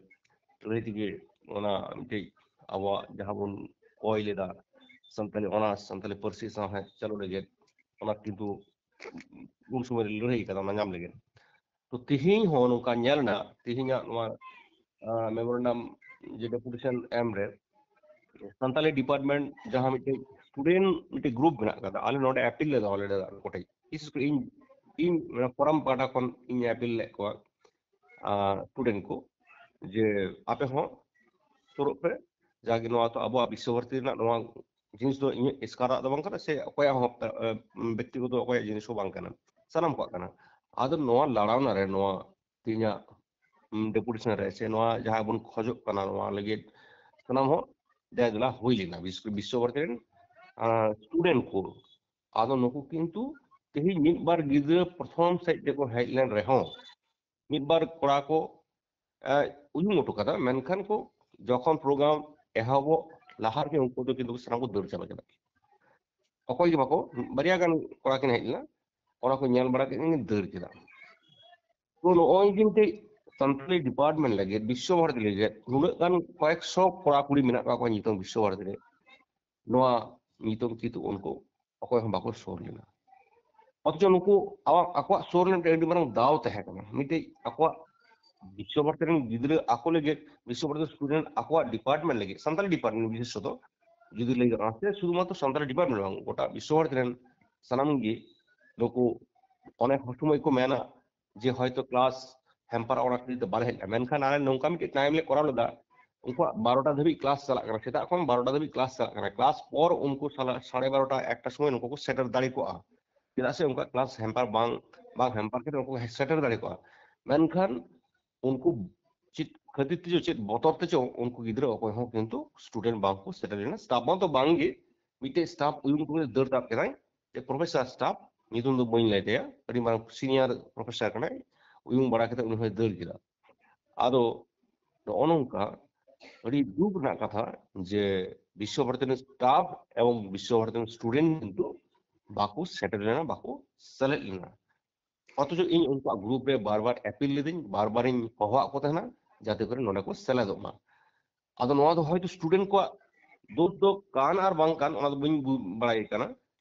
ᱞᱟᱹᱲᱦᱟᱹᱭ ᱛᱮᱜᱮ ᱚᱱᱟ ᱢᱤᱫᱴᱤᱡ ᱟᱵᱚᱣᱟᱜ ᱡᱟᱦᱟᱸ ᱵᱚᱱ ᱠᱚᱭ ᱞᱮᱫᱟ ᱥᱟᱱᱛᱟᱞᱤ ᱚᱱᱟᱨᱥ, ᱥᱟᱱᱛᱟᱞᱤ ᱯᱟᱹᱨᱥᱤ ᱥᱟᱶᱦᱮᱫ ᱪᱟᱹᱞᱩ ᱞᱟᱹᱜᱤᱫ, ᱚᱱᱟ ᱠᱤᱱᱛᱩ ᱩᱱ ᱥᱚᱢᱚᱭ ᱨᱮ ᱞᱟᱹᱲᱦᱟᱹᱭ ᱠᱟᱫᱟ ᱚᱱᱟ ᱧᱟᱢ ᱞᱟᱹᱜᱤᱫ᱾ ᱛᱚ ᱛᱮᱦᱮᱧ ᱦᱚᱸ ᱱᱚᱝᱠᱟ ᱧᱮᱞ ᱮᱱᱟ, ᱛᱮᱦᱮᱧᱟᱜ ᱱᱚᱣᱟ, ᱟᱸ, ᱢᱮᱢᱳᱨᱮᱱᱰᱟᱢ ᱡᱮ ᱰᱮᱯᱩᱴᱮᱥᱚᱱ ᱮᱢ ᱨᱮ ᱥᱟᱱᱛᱟᱞᱤ ᱰᱤᱯᱟᱨᱴᱢᱮᱱᱴ ᱡᱟᱦᱟᱸ ᱢᱤᱫᱴᱮᱡ ᱥᱴᱩᱰᱮᱱᱴ ᱢᱤᱫᱴᱮᱡ ᱜᱨᱩᱯ ᱢᱮᱱᱟᱜ ᱠᱟᱫᱟ, ᱟᱞᱮ ᱱᱚᱰᱮ ᱟᱯᱤᱞ ᱞᱮᱫᱟ ᱟᱞᱮ ᱠᱚᱴᱷᱮᱡ, ᱵᱤᱥᱮᱥ ᱠᱚᱨᱮ ᱤᱧ, ᱤᱧ ᱢᱟᱱᱮ ᱯᱷᱳᱨᱟᱢ ᱯᱟᱦᱴᱟ ᱠᱷᱚᱱ ᱤᱧ ᱟᱯᱤᱞ ᱞᱮᱫ ᱠᱚᱣᱟ, ᱟᱸ, ᱥᱴᱩᱰᱮᱱᱴ ᱠᱚ, ᱡᱮ ᱟᱯᱮ ᱦᱚᱸ ᱥᱩᱨᱩᱜ ᱯᱮ, ᱡᱟᱜᱮ ᱱᱚᱣᱟ ᱛᱚ ᱟᱵᱚᱣᱟᱜ ᱵᱤᱥᱥᱚ ᱵᱷᱟᱨᱚᱛᱤ ᱨᱮᱱᱟᱜ ᱱᱚᱣᱟ ᱡᱤᱱᱤᱥ ᱫᱚ ᱤᱧᱟᱹᱜ ᱮᱥᱠᱟᱨᱟᱜ ᱫᱚ ᱵᱟᱝ ᱠᱟᱱᱟ, ᱥᱮ ᱚᱠᱚᱭᱟᱜ ᱦᱚᱸ, ᱟᱸ, ᱵᱮᱠᱛᱤᱜᱚᱛᱚ ᱚᱠᱚᱭᱟᱜ ᱡᱤᱱᱤᱥ ᱦᱚᱸ ᱵᱟᱝ ᱠᱟᱱᱟ, ᱥᱟᱱᱟᱢ ᱠᱚᱣᱟᱜ ᱠᱟᱱᱟ᱾ ᱟᱫᱚ ᱱᱚᱣᱟ ᱞᱟᱲᱟᱣᱱᱟ ᱨᱮ ᱱᱚᱣᱟ ᱛᱮᱦᱮᱧᱟᱜ, ᱩᱢ, ᱰᱮᱯᱩᱴᱮᱥᱚᱱ ᱨᱮ ᱥᱮ ᱱᱚᱣᱟ ᱡᱟᱦᱟᱸ ᱵᱚᱱ ᱠᱷᱚᱡᱚᱜ ᱠᱟᱱᱟ, ᱱᱚᱣᱟ ᱞᱟᱹᱜᱤᱫ ᱥᱟᱱᱟᱢ ᱦᱚᱲ ᱫᱮᱭᱟ ᱫᱮᱞᱟ ᱦᱩᱭ ᱞᱮᱱᱟ᱾ ᱵᱤᱥ-, ᱵᱤᱥᱥᱚ ᱵᱷᱟᱨᱚᱛᱤ ᱨᱮᱱ, ᱟᱸ, ᱥᱴᱩᱰᱮᱱᱴ ᱠᱚ᱾ ᱟᱫᱚ ᱱᱩᱠᱩ ᱠᱤᱱᱛᱩ ᱛᱮᱦᱮᱧ ᱢᱤᱫ ᱵᱟᱨ ᱜᱤᱫᱽᱨᱟᱹ ᱯᱨᱚᱛᱷᱚᱢ ᱥᱮᱫ ᱛᱮᱠᱚ ᱦᱮᱡ ᱞᱮᱱ ᱨᱮᱦᱚᱸ, ᱢᱤᱫ ᱵᱟᱨ ᱠᱚᱲᱟ ᱠᱚ, ᱮᱸ, ᱩᱭᱩᱝ ᱦᱚᱴᱚ ᱠᱟᱫᱟ, ᱢᱮᱱᱠᱷᱟᱱ ᱠᱚ ᱡᱚᱠᱷᱚᱱ ᱯᱨᱳᱜᱨᱟᱢ ᱮᱦᱚᱵᱚᱜ ᱞᱟᱦᱟ ᱨᱮᱜᱮ ᱩᱱᱠᱩ ᱫᱚ ᱠᱤᱱᱛᱩ ᱥᱟᱱᱟᱢ ᱠᱚ ᱫᱟᱹᱲ ᱪᱟᱵᱟ ᱠᱮᱫᱟ᱾ ᱚᱠᱚᱭ ᱜᱮ ᱵᱟᱠᱚ, ᱵᱟᱨᱭᱟ ᱜᱟᱱ ᱠᱚᱲᱟ ᱠᱤᱱ ᱦᱮᱡ ᱞᱮᱱᱟ, ᱚᱱᱟ ᱠᱚ ᱧᱮᱞ ᱵᱟᱲᱟ ᱠᱮᱫ ᱠᱤᱱ ᱫᱟᱹᱲ ᱠᱮᱫᱟ᱾ ᱛᱚ ᱱᱚᱜᱼᱚᱭ ᱡᱮ ᱢᱤᱫᱴᱮᱡ ᱥᱟᱱᱛᱟᱲᱤ ᱰᱤᱯᱟᱨᱴᱢᱮᱱᱴ ᱞᱟᱹᱜᱤᱫ, ᱵᱤᱥᱥᱚ ᱵᱷᱟᱨᱚᱛᱤ ᱞᱟᱹᱜᱤᱫ ᱱᱩᱱᱟᱹᱜ ᱜᱟᱱ ᱠᱚᱭᱮᱠ ᱥᱚ ᱠᱚᱲᱟ ᱠᱩᱲᱤ ᱢᱮᱱᱟᱜ ᱠᱟᱜ ᱠᱚᱣᱟ ᱧᱩᱛᱩᱢ ᱵᱤᱥᱥᱚ ᱵᱷᱟᱨᱚᱛᱤ ᱨᱮ, ᱱᱚᱣᱟ ᱧᱩᱛᱩᱢ ᱠᱤᱱᱛᱩ ᱩᱱᱠᱩ ᱚᱠᱚᱭ ᱦᱚᱸ ᱵᱟᱠᱚ ᱥᱩᱨ ᱞᱮᱱᱟ᱾ ᱚᱛᱷᱚᱪᱚ ᱱᱩᱠᱩ ᱟᱠᱚᱣᱟᱜ, ᱟᱠᱚᱣᱟᱜ ᱥᱩᱨ ᱨᱮᱱᱟᱜ ᱢᱤᱫᱴᱮᱱ ᱟᱹᱰᱤ ᱢᱟᱨᱟᱝ ᱫᱟᱣ ᱛᱟᱦᱮᱸ ᱠᱟᱱᱟ, ᱢᱤᱫᱴᱮᱡ ᱟᱠᱚᱣᱟᱜ ᱵᱤᱥᱥᱚ ᱵᱷᱟᱨᱚᱛᱤ ᱨᱮᱱ ᱜᱤᱫᱽᱨᱟᱹ ᱟᱠᱚ ᱞᱟᱹᱜᱤᱫ ᱵᱤᱥᱥᱚ ᱵᱷᱟᱨᱚᱛᱤ ᱥᱴᱩᱰᱮᱱᱴ ᱟᱠᱚᱣᱟᱜ ᱰᱤᱯᱟᱨᱴᱢᱮᱱᱴ ᱞᱟᱹᱜᱤᱫ, ᱥᱟᱱᱛᱟᱲᱤ ᱰᱤᱯᱟᱨᱴᱢᱮᱱᱴ ᱵᱤᱥᱮᱥᱚᱛᱚ ᱡᱩᱫᱤ ᱞᱟᱹᱭ ᱜᱟᱱᱚᱜᱼᱟ, ᱥᱮ ᱥᱩᱫᱷᱩᱢᱟᱛᱨᱚ ᱥᱟᱱᱛᱟᱲᱤ ᱰᱤᱯᱟᱨᱴᱢᱮᱱᱴ ᱵᱟᱝ, ᱜᱚᱴᱟ ᱵᱤᱥᱥᱚ ᱵᱷᱟᱨᱚᱛᱤ ᱨᱮᱱ ᱥᱟᱱᱟᱢ ᱜᱮ ᱱᱩᱠᱩ ᱚᱱᱮᱠ ᱥᱚᱢᱚᱭ ᱠᱚ ᱢᱮᱱᱟ ᱡᱮ ᱦᱚᱭᱛᱚ ᱠᱞᱟᱥ ᱦᱮᱢᱯᱟᱨ ᱚᱱᱟ ᱠᱷᱟᱹᱛᱤᱨ ᱛᱮ ᱵᱟᱞᱮ ᱦᱮᱡ ᱞᱮᱱᱟ, ᱢᱮᱱᱠᱷᱟᱱ ᱟᱞᱮ ᱱᱚᱝᱠᱟ ᱢᱤᱫᱴᱮᱡ ᱴᱟᱭᱤᱢ ᱞᱮ ᱠᱚᱨᱟᱣ ᱞᱮᱫᱟ ᱩᱱᱠᱩᱣᱟᱜ ᱵᱟᱨᱚᱴᱟ ᱫᱷᱟᱹᱵᱤᱡ ᱠᱞᱟᱥ ᱪᱟᱞᱟᱜ ᱠᱟᱱᱟ, ᱥᱮᱛᱟᱜ ᱠᱷᱚᱱ ᱵᱟᱨᱚᱴᱟ ᱫᱷᱟᱹᱵᱤᱡ ᱠᱞᱟᱥ ᱪᱟᱞᱟᱜ ᱠᱟᱱᱟ, ᱠᱞᱟᱥ ᱯᱚᱨ ᱩᱱᱠᱩ ᱥᱟᱞᱟ-, ᱥᱟᱲᱮ ᱵᱟᱨᱚᱴᱟ ᱮᱠᱴᱟ ᱥᱚᱢᱚᱭ ᱱᱩᱠᱩ ᱠᱚ ᱥᱮᱴᱮᱨ ᱫᱟᱲᱮ ᱠᱚᱜᱼᱟ, ᱪᱮᱫᱟᱜ ᱥᱮ ᱩᱱᱠᱩᱣᱟᱜ ᱠᱞᱟᱥ ᱦᱮᱢᱯᱟᱨ ᱵᱟᱝ, ᱵᱟᱝ ᱦᱮᱢᱯᱟᱨ ᱠᱟᱛᱮ ᱩᱱᱠᱩ ᱠᱚ ᱥᱮᱴᱮᱨ ᱫᱟᱲᱮ ᱠᱚᱜᱼᱟ᱾ ᱢᱮᱱᱠᱷᱟᱱ ᱩᱱᱠᱩ ᱪᱮᱫ ᱠᱷᱟᱹᱛᱤᱨ ᱛᱮᱪᱚ, ᱪᱮᱫ ᱵᱚᱛᱚᱨ ᱛᱮᱪᱚ, ᱩᱱᱠᱩ ᱜᱤᱫᱽᱨᱟᱹ ᱚᱠᱚᱭ ᱦᱚᱸ ᱠᱤᱱᱛᱩ ᱥᱴᱩᱰᱮᱱᱴ ᱵᱟᱝ ᱠᱚ ᱥᱮᱴᱮᱨ ᱞᱮᱱᱟ᱾ ᱥᱴᱟᱯ ᱢᱟ ᱛᱚ ᱵᱟᱝ ᱜᱮ, ᱢᱤᱫᱴᱮᱡ ᱥᱴᱟᱯ ᱩᱭᱩᱝ ᱩᱭᱩᱝ ᱛᱮ ᱫᱟᱹᱲ ᱛᱟᱵ ᱠᱮᱫᱟᱭ, ᱡᱮ ᱯᱨᱚᱯᱷᱮᱥᱚᱨ ᱥᱴᱟᱯ, ᱧᱩᱛᱩᱢ ᱫᱚ ᱵᱟᱹᱧ ᱞᱟᱹᱭ ᱛᱟᱭᱟ, ᱟᱹᱰᱤ ᱢᱟᱨᱟᱝ ᱥᱤᱱᱤᱭᱟᱨ ᱯᱨᱚᱯᱷᱮᱥᱚᱨ ᱠᱟᱱᱟᱭ, ᱩᱭᱩᱝ ᱵᱟᱲᱟ ᱠᱟᱛᱮ ᱩᱱᱤ ᱦᱚᱸᱭ ᱫᱟᱹᱲ ᱠᱮᱫᱟ᱾ ᱟᱫᱚ ᱱᱚᱜᱼᱚ ᱱᱚᱝᱠᱟ ᱟᱹᱰᱤ ᱫᱩᱠ ᱨᱮᱱᱟᱜ ᱠᱟᱛᱷᱟ ᱡᱮ ᱵᱤᱥᱥᱚ ᱵᱷᱟᱨᱚᱛᱤ ᱨᱮᱱ ᱥᱴᱟᱯ ᱮᱵᱚᱝ ᱵᱤᱥᱥᱚ ᱵᱷᱟᱨᱚᱛᱤ ᱨᱮᱱ ᱥᱴᱩᱰᱮᱱᱴ ᱠᱤᱱᱛᱩ ᱵᱟᱠᱚ ᱥᱮᱴᱮᱨ ᱞᱮᱱᱟ, ᱵᱟᱠᱚ ᱥᱮᱞᱮᱫ ᱞᱮᱱᱟ᱾ ᱚᱛᱷᱚᱪᱚ ᱤᱧ ᱩᱱᱠᱩᱣᱟᱜ ᱜᱨᱩᱯ ᱨᱮ ᱵᱟᱨ ᱵᱟᱨ ᱟᱯᱤᱞ ᱞᱤᱫᱟᱹᱧ, ᱵᱟᱨ ᱵᱟᱨᱤᱧ ᱦᱚᱦᱚᱣᱟᱫ ᱠᱚ ᱛᱟᱦᱮᱱᱟ ᱡᱟᱛᱮ ᱠᱚᱨᱮ ᱱᱚᱰᱮ ᱠᱚ ᱥᱮᱞᱮᱫᱚᱜ ᱢᱟ᱾ ᱟᱫᱚ ᱱᱚᱣᱟ ᱫᱚ ᱦᱚᱭᱛᱚ ᱥᱴᱩᱰᱮᱱᱴ ᱠᱚᱣᱟᱜ ᱫᱳᱥ ᱫᱚ ᱠᱟᱱ ᱟᱨ ᱵᱟᱝ ᱠᱟᱱ, ᱚᱱᱟ ᱫᱚ ᱵᱟᱹᱧ ᱵᱩ-, ᱵᱟᱲᱟᱭ ᱠᱟᱱᱟ᱾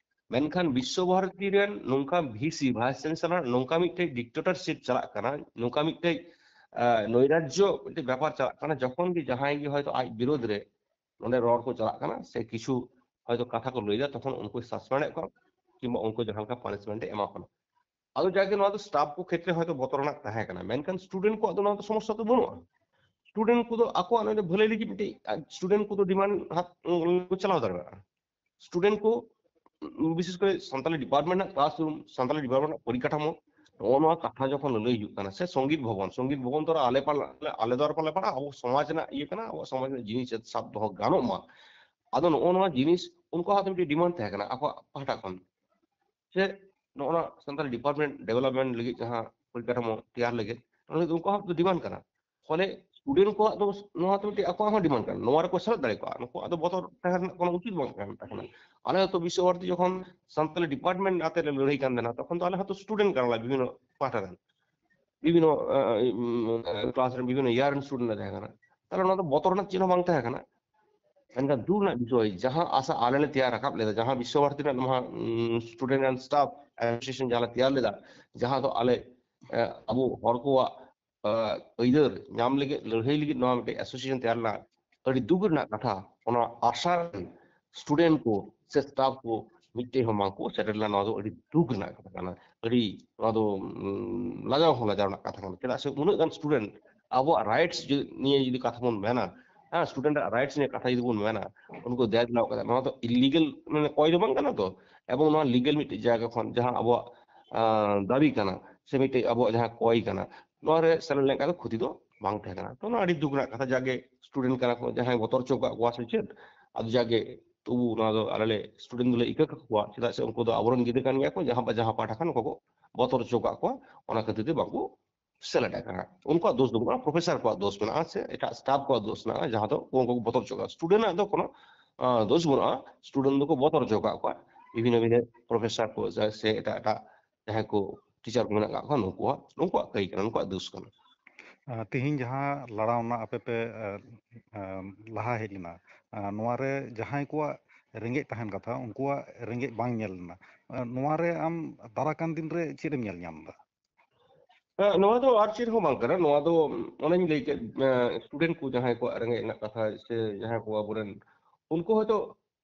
ᱢᱮᱱᱠᱷᱟᱱ ᱵᱤᱥᱥᱚ ᱵᱷᱟᱨᱚᱛᱤ ᱨᱮᱱ ᱱᱚᱝᱠᱟ ᱵᱷᱤᱥᱤ, ᱵᱷᱟᱭᱤᱥ ᱪᱟᱱᱥᱮᱞᱚᱨ, ᱱᱚᱝᱠᱟ ᱢᱤᱫᱴᱮᱡ ᱰᱤᱠᱴᱮᱴᱚᱨᱥᱤᱯ ᱪᱟᱞᱟᱜ ᱠᱟᱱᱟ, ᱱᱚᱝᱠᱟ ᱢᱤᱫᱴᱮᱡ, ᱟᱸ, ᱱᱚᱭᱨᱟᱡᱽᱡᱚ ᱢᱤᱫᱴᱮᱡ ᱵᱮᱯᱟᱨ ᱪᱟᱞᱟᱜ ᱠᱟᱱᱟ, ᱡᱚᱠᱷᱚᱱ ᱜᱮ ᱡᱟᱦᱟᱸᱭ ᱜᱮ ᱦᱚᱭᱛᱚ ᱟᱡ ᱵᱤᱨᱳᱫᱷ ᱨᱮ ᱱᱚᱰᱮ ᱨᱚᱲ ᱠᱚ ᱪᱟᱞᱟᱜ ᱠᱟᱱᱟ ᱥᱮ ᱠᱤᱪᱷᱩ ᱦᱚᱭᱛᱚ ᱠᱟᱛᱷᱟ ᱠᱚ ᱞᱟᱹᱭᱫᱟ, ᱛᱚᱠᱷᱚᱱ ᱩᱱᱠᱩ ᱥᱟᱥᱯᱮᱱᱰ ᱮᱫ ᱠᱚᱣᱟ ᱠᱤᱝᱵᱟ ᱩᱱᱠᱩ ᱡᱟᱦᱟᱸ ᱞᱮᱠᱟ ᱯᱟᱱᱤᱥᱢᱮᱱᱴ ᱮ ᱮᱢᱟ ᱠᱚ ᱠᱟᱱᱟ᱾ ᱟᱫᱚ ᱡᱟᱜᱮ ᱱᱚᱣᱟ ᱫᱚ ᱥᱴᱟᱯ ᱠᱚ ᱠᱷᱮᱛᱨᱮ ᱦᱚᱭᱛᱚ ᱵᱚᱛᱚᱨ ᱨᱮᱱᱟᱜ ᱛᱟᱦᱮᱸ ᱠᱟᱱᱟ, ᱢᱮᱱᱠᱷᱟᱱ ᱥᱴᱩᱰᱮᱱᱴ ᱠᱚᱣᱟᱜ ᱫᱚ ᱱᱚᱣᱟ ᱫᱚ ᱥᱚᱢᱚᱥᱥᱟ ᱫᱚ ᱵᱟᱹᱱᱩᱜᱼᱟ᱾ ᱥᱴᱩᱰᱮᱱᱴ ᱠᱚᱫᱚ ᱟᱠᱚᱣᱟᱜ ᱱᱚᱰᱮ ᱵᱷᱟᱹᱞᱟᱹᱭ ᱞᱟᱹᱜᱤᱫ ᱢᱤᱫᱴᱤᱡ, ᱟᱡ, ᱥᱴᱩᱰᱮᱱᱴ ᱠᱚᱫᱚ ᱰᱤᱢᱟᱱᱰ ᱦᱟᱛ-, ᱠᱚ ᱪᱟᱞᱟᱣ ᱫᱟᱲᱮᱭᱟᱜᱼᱟ᱾ ᱥᱴᱩᱰᱮᱱᱴ ᱠᱚ, ᱩᱸ, ᱵᱤᱥᱮᱥ ᱠᱚᱨᱮ ᱥᱟᱱᱛᱟᱞᱤ ᱰᱤᱯᱟᱨᱴᱢᱮᱱᱴ ᱨᱮᱱᱟᱜ ᱠᱞᱟᱥᱨᱩᱢ, ᱥᱟᱱᱛᱟᱞᱤ ᱰᱤᱯᱟᱨᱴᱢᱮᱱᱴ ᱨᱮᱱᱟᱜ ᱯᱚᱨᱤᱠᱟᱴᱷᱟᱢᱳ, ᱱᱚᱜᱼᱚ ᱱᱚᱣᱟ ᱠᱟᱛᱷᱟ ᱡᱚᱠᱷᱚᱱ ᱞᱟᱹᱞᱟᱹᱭ ᱦᱩᱭᱩᱜ ᱠᱟᱱᱟ, ᱥᱮ ᱥᱚᱝᱜᱤᱛ ᱵᱷᱚᱵᱚᱱ, ᱥᱚᱝᱜᱤᱛ ᱵᱷᱚᱵᱚᱱ ᱫᱚ ᱟᱞᱮ ᱯᱟᱞ-, ᱟᱞᱮ ᱫᱚ ᱟᱨ ᱯᱟᱞᱮ ᱯᱟᱲᱟᱜᱼᱟ, ᱟᱵᱚ ᱥᱚᱢᱟᱡᱽ ᱨᱮᱱᱟᱜ ᱤᱭᱟᱹ ᱠᱟᱱᱟ, ᱟᱵᱚ ᱥᱚᱢᱟᱡᱽ ᱨᱮᱱᱟᱜ ᱡᱤᱱᱤᱥ ᱡᱟᱛᱮ ᱥᱟᱵ ᱫᱚᱦᱚ ᱜᱟᱱᱚᱜ ᱢᱟ᱾ ᱟᱫᱚ ᱱᱚᱜᱼᱚ ᱱᱚᱣᱟ ᱡᱤᱱᱤᱥ ᱩᱱᱠᱩᱣᱟᱜ ᱦᱚᱸ ᱢᱤᱫᱴᱤᱡ ᱰᱤᱢᱟᱱᱰ ᱛᱟᱦᱮᱸ ᱠᱟᱱᱟ ᱟᱠᱚᱣᱟᱜ ᱯᱟᱦᱴᱟ ᱠᱷᱚᱱ, ᱥᱮ ᱱᱚᱜᱼᱚ ᱱᱚᱣᱟ ᱥᱟᱱᱛᱟᱞᱤ ᱰᱤᱯᱟᱨᱴᱢᱮᱱᱴ ᱰᱮᱵᱷᱞᱚᱯᱢᱮᱱᱴ ᱞᱟᱹᱜᱤᱫ ᱡᱟᱦᱟᱸ ᱯᱚᱨᱤᱠᱟᱴᱷᱟᱢᱳ ᱛᱮᱭᱟᱨ ᱞᱟᱹᱜᱤᱫ, ᱚᱱᱟ ᱞᱟᱹᱜᱤᱫ ᱩᱱᱠᱩᱣᱟᱜ ᱦᱚᱸ ᱰᱤᱢᱟᱱᱰ ᱠᱟᱱᱟ᱾ ᱯᱷᱚᱞᱮ ᱥᱴᱩᱰᱮᱱᱴ ᱠᱚᱣᱟᱜ ᱫᱚ ᱱᱚᱣᱟ ᱫᱚ ᱢᱤᱫᱴᱤᱡ ᱟᱠᱚᱣᱟᱜ ᱦᱚᱸ ᱰᱤᱢᱟᱱᱰ ᱠᱟᱱᱟ, ᱱᱚᱣᱟ ᱨᱮᱠᱚ ᱥᱮᱞᱮᱫ ᱫᱟᱲᱮ ᱠᱚᱜᱼᱟ, ᱱᱩᱠᱩᱣᱟᱜ ᱫᱚ ᱵᱚᱛᱚᱨ ᱛᱟᱦᱮᱸ ᱨᱮᱱᱟᱜ ᱠᱳᱱᱳ ᱩᱪᱤᱛ ᱵᱟᱝ ᱠᱟᱱ ᱛᱟᱦᱮᱸ ᱠᱟᱱᱟ᱾ ᱟᱞᱮ ᱦᱚᱸᱛᱚ ᱵᱤᱥᱥᱚ ᱵᱷᱟᱨᱚᱛᱤ ᱡᱚᱠᱷᱚᱱ ᱥᱟᱱᱛᱟᱞᱤ ᱰᱤᱯᱟᱨᱴᱢᱮᱱᱴ ᱟᱛᱮ ᱞᱮ ᱞᱟᱹᱲᱦᱟᱹᱭ ᱠᱟᱱ ᱛᱟᱦᱮᱱᱟ, ᱛᱚᱠᱷᱚᱱ ᱫᱚ ᱟᱞᱮ ᱦᱚᱸᱛᱚ ᱥᱴᱩᱰᱮᱱᱴ ᱠᱟᱱᱟᱞᱮ, ᱵᱤᱵᱷᱤᱱᱱᱚ ᱯᱟᱦᱴᱟ ᱨᱮᱱ, ᱵᱤᱵᱷᱤᱱᱱᱚ, ᱟᱸ, ᱩᱸ, ᱠᱞᱟᱥ ᱨᱮᱱ ᱵᱤᱵᱷᱤᱱᱱᱚ ᱤᱭᱟᱨ ᱨᱮᱱ ᱥᱴᱩᱰᱮᱱᱴ ᱞᱮ ᱛᱟᱦᱮᱸ ᱠᱟᱱᱟ᱾ ᱛᱟᱦᱞᱮ ᱱᱚᱣᱟ ᱫᱚ ᱵᱚᱛᱚᱨ ᱨᱮᱱᱟᱜ ᱪᱮᱫ ᱦᱚᱸ ᱵᱟᱝ ᱛᱟᱦᱮᱸ ᱠᱟᱱᱟ᱾ ᱢᱮᱱᱠᱷᱟᱱ ᱫᱩᱠ ᱨᱮᱱᱟᱜ ᱵᱤᱥᱚᱭ, ᱡᱟᱦᱟᱸ ᱟᱥᱟ ᱟᱞᱮ ᱞᱮ ᱛᱮᱭᱟᱨ ᱨᱟᱠᱟᱵ ᱞᱮᱫᱟ, ᱡᱟᱦᱟᱸ ᱵᱤᱥᱥᱚ ᱵᱷᱟᱨᱚᱛᱤ ᱨᱮᱱᱟᱜ ᱱᱚᱣᱟ, ᱩᱸ, ᱥᱴᱩᱰᱮᱱᱴ ᱮᱱᱰ ᱥᱴᱟᱯ ᱮᱥᱳᱥᱤᱭᱮᱥᱚᱱ ᱡᱟᱦᱟᱸ ᱞᱮ ᱛᱮᱭᱟᱨ ᱞᱮᱫᱟ, ᱡᱟᱦᱟᱸ ᱫᱚ ᱟᱞᱮ, ᱮ, ᱟᱵᱚ ᱦᱚᱲ ᱠᱚᱣᱟᱜ, ᱮ, ᱟᱹᱭᱫᱟᱹᱨ ᱧᱟᱢ ᱞᱟᱹᱜᱤᱫ, ᱞᱟᱹᱲᱦᱟᱹᱭ ᱞᱟᱹᱜᱤᱫ ᱱᱚᱣᱟ ᱢᱤᱫᱴᱮᱡ ᱮᱥᱳᱥᱤᱭᱮᱥᱚᱱ ᱛᱮᱭᱟᱨ ᱞᱮᱱᱟ᱾ ᱟᱹᱰᱤ ᱫᱩᱠ ᱨᱮᱱᱟᱜ ᱠᱟᱛᱷᱟ, ᱚᱱᱟ ᱟᱥᱟ ᱨᱮᱱ ᱥᱴᱩᱰᱮᱱᱴ ᱠᱚ ᱥᱮ ᱥᱴᱟᱯ ᱠᱚ ᱢᱤᱫᱴᱮᱡ ᱦᱚᱸ ᱵᱟᱝ ᱠᱚ ᱥᱮᱴᱮᱨ ᱞᱮᱱᱟ᱾ ᱱᱚᱣᱟ ᱫᱚ ᱟᱹᱰᱤ ᱫᱩᱠ ᱨᱮᱱᱟᱜ ᱠᱟᱛᱷᱟ ᱠᱟᱱᱟ, ᱟᱹᱰᱤ, ᱱᱚᱣᱟ ᱫᱚ, ᱩᱸ, ᱞᱟᱡᱟᱣ ᱦᱚᱸ ᱞᱟᱡᱟᱣ ᱨᱮᱱᱟᱜ ᱠᱟᱛᱷᱟ ᱠᱟᱱᱟ᱾ ᱪᱮᱫᱟᱜ ᱥᱮ ᱩᱱᱟᱹᱜ ᱜᱟᱱ ᱥᱴᱩᱰᱮᱱᱴ ᱟᱵᱚᱣᱟᱜ ᱨᱟᱭᱤᱴᱥ ᱡᱩ-, ᱱᱤᱭᱮ ᱡᱩᱫᱤ ᱠᱟᱛᱷᱟ ᱵᱚᱱ ᱢᱮᱱᱟ, ᱦᱮᱸ, ᱥᱴᱩᱰᱮᱱᱴ ᱟᱜ ᱨᱟᱭᱤᱴᱥ ᱱᱤᱭᱮ ᱠᱟᱛᱷᱟ ᱡᱩᱫᱤ ᱵᱚᱱ ᱢᱮᱱᱟ, ᱩᱱᱠᱩ ᱫᱮᱭᱟ ᱫᱮᱞᱟᱣ ᱠᱟᱫᱟ, ᱱᱚᱣᱟ ᱫᱚ ᱤᱞᱤᱜᱟᱞ ᱢᱟᱱᱮ ᱠᱚᱭ ᱫᱚ ᱵᱟᱝ ᱠᱟᱱᱟ ᱛᱚ, ᱮᱵᱚᱝ ᱱᱚᱣᱟ ᱞᱤᱜᱟᱞ ᱢᱤᱫᱴᱮᱡ ᱡᱟᱭᱜᱟ ᱠᱷᱚᱱ ᱡᱟᱦᱟᱸ ᱟᱵᱚᱣᱟᱜ ᱟᱸ, ᱫᱟᱹᱵᱤ ᱠᱟᱱᱟ, ᱥᱮ ᱢᱤᱫᱴᱮᱡ ᱟᱵᱚᱣᱟᱜ ᱡᱟᱦᱟᱸ ᱠᱚᱭ ᱠᱟᱱᱟ, ᱱᱚᱣᱟ ᱨᱮ ᱥᱮᱞᱮᱫ ᱞᱮᱱᱠᱷᱟᱱ ᱫᱚ ᱠᱷᱚᱛᱤ ᱫᱚ ᱵᱟᱝ ᱛᱟᱦᱮᱸ ᱠᱟᱱᱟ᱾ ᱛᱚ ᱱᱚᱣᱟ ᱟᱹᱰᱤ ᱫᱩᱠ ᱨᱮᱱᱟᱜ ᱠᱟᱛᱷᱟ, ᱡᱟᱜᱮ ᱥᱴᱩᱰᱮᱱᱴ ᱠᱟᱱᱟ ᱠᱚ, ᱡᱟᱦᱟᱸᱭ ᱵᱚᱛᱚᱨ ᱦᱚᱪᱚ ᱠᱟᱜ ᱠᱚᱣᱟ ᱥᱮ ᱪᱮᱫ, ᱟᱫᱚ ᱡᱟᱜᱮ ᱛᱚᱵᱩ ᱱᱚᱣᱟ ᱫᱚ ᱟᱞᱮ ᱞᱮ ᱥᱴᱩᱰᱮᱱᱴ ᱫᱚᱞᱮ ᱤᱠᱟᱹ ᱠᱟᱠᱚᱣᱟ, ᱪᱮᱫᱟᱜ ᱥᱮ ᱩᱱᱠᱩ ᱫᱚ ᱟᱵᱚᱨᱮᱱ ᱜᱤᱫᱽᱨᱟᱹ ᱠᱟᱱ ᱜᱮᱭᱟ ᱠᱚ, ᱡᱟᱦᱟᱸ ᱵᱟ ᱡᱟᱦᱟᱸ ᱯᱟᱦᱴᱟ ᱠᱷᱟᱱ ᱩᱱᱠᱩ ᱠᱚ ᱵᱚᱛᱚᱨ ᱦᱚᱪᱚ ᱠᱟᱜ ᱠᱚᱣᱟ, ᱚᱱᱟ ᱠᱷᱟᱹᱛᱤᱨ ᱛᱮ ᱵᱟᱝᱠᱚ ᱥᱮᱞᱮᱫ ᱟᱠᱟᱱᱟ᱾ ᱩᱱᱠᱩᱣᱟᱜ ᱫᱳᱥ ᱫᱚ ᱵᱟᱹᱱᱩᱜᱼᱟ, ᱯᱨᱚᱯᱷᱮᱥᱚᱨ ᱠᱚᱣᱟᱜ ᱫᱳᱥ ᱢᱮᱱᱟᱜᱼᱟ, ᱥᱮ ᱮᱴᱟᱜ ᱥᱴᱟᱯ ᱠᱚᱣᱟᱜ ᱫᱳᱥ ᱢᱮᱱᱟᱜᱼᱟ, ᱡᱟᱦᱟᱸ ᱫᱚ ᱩᱱᱠᱩ ᱠᱚ ᱵᱚᱛᱚᱨ ᱦᱚᱪᱚ ᱠᱟᱜᱼᱟ᱾ ᱥᱴᱩᱰᱮᱱᱴ ᱟᱜ ᱫᱚ ᱠᱳᱱᱳ ᱟᱸ, ᱫᱳᱥ ᱵᱟᱹᱱᱩᱜᱼᱟ, ᱥᱴᱩᱰᱮᱱᱴ ᱫᱚᱠᱚ ᱵᱚᱛᱚᱨ ᱦᱚᱪᱚ ᱠᱟᱜ ᱠᱚᱣᱟ ᱵᱤᱵᱷᱤᱱᱱᱚ ᱵᱷᱤᱱᱟᱹ ᱯᱨᱚᱯᱷᱮᱥᱚᱨ ᱠᱚ ᱥᱮ, ᱥᱮ ᱮᱴᱟᱜ ᱮᱴᱟᱜ ᱡᱟᱦᱟᱸᱭ ᱠᱚ ᱴᱤᱪᱟᱨ ᱠᱚ ᱢᱮᱱᱟᱜ ᱠᱟᱜ ᱠᱚᱣᱟ, ᱱᱩᱠᱩᱣᱟᱜ, ᱱᱩᱠᱩᱣᱟᱜ ᱠᱟᱹᱭ ᱠᱟᱱᱟ, ᱱᱩᱠᱩᱣᱟᱜ ᱫᱳᱥ ᱠᱟᱱᱟ᱾ ᱟᱸ, ᱛᱤᱦᱤᱧ ᱡᱟᱦᱟᱸ ᱞᱟᱲᱟᱣᱱᱟ ᱟᱯᱮ ᱯᱮ, ᱟᱸ, ᱟᱸ, ᱞᱟᱦᱟ ᱦᱮᱡ ᱞᱮᱱᱟ, ᱟᱸ, ᱱᱚᱣᱟ ᱨᱮ ᱡᱟᱦᱟᱸᱭ ᱠᱚᱣᱟᱜ ᱨᱮᱸᱜᱮᱡ ᱛᱟᱦᱮᱱ ᱠᱟᱛᱷᱟ, ᱩᱱᱠᱩᱣᱟᱜ ᱨᱮᱸᱜᱮᱡ ᱵᱟᱝ ᱧᱮᱞ ᱞᱮᱱᱟ᱾ ᱟᱸ, ᱱᱚᱣᱟ ᱨᱮ ᱟᱢ ᱫᱟᱨᱟ ᱠᱟᱱ ᱫᱤᱱ ᱨᱮ ᱪᱮᱫ ᱮᱢ ᱧᱮᱞ ᱧᱟᱢ ᱮᱫᱟ? ᱦᱮᱸ, ᱱᱚᱣᱟ ᱫᱚ ᱟᱨ ᱪᱮᱫ ᱦᱚᱸ ᱵᱟᱝ ᱠᱟᱱᱟ᱾ ᱱᱚᱣᱟ ᱫᱚ, ᱩᱢ, ᱚᱱᱮᱧ ᱞᱟᱹᱭ ᱠᱮᱫ, ᱮᱸ, ᱥᱴᱩᱰᱮᱱᱴ ᱠᱚ ᱡᱟᱦᱟᱸᱭ ᱠᱚᱣᱟᱜ ᱨᱮᱸᱜᱮᱡ ᱨᱮᱱᱟᱜ ᱠᱟᱛᱷᱟ ᱥᱮ ᱡᱟᱦᱟᱸᱭ ᱠᱚ ᱟᱵᱚᱨᱮᱱ, ᱩᱱᱠᱩ ᱦᱚᱭᱛᱳ,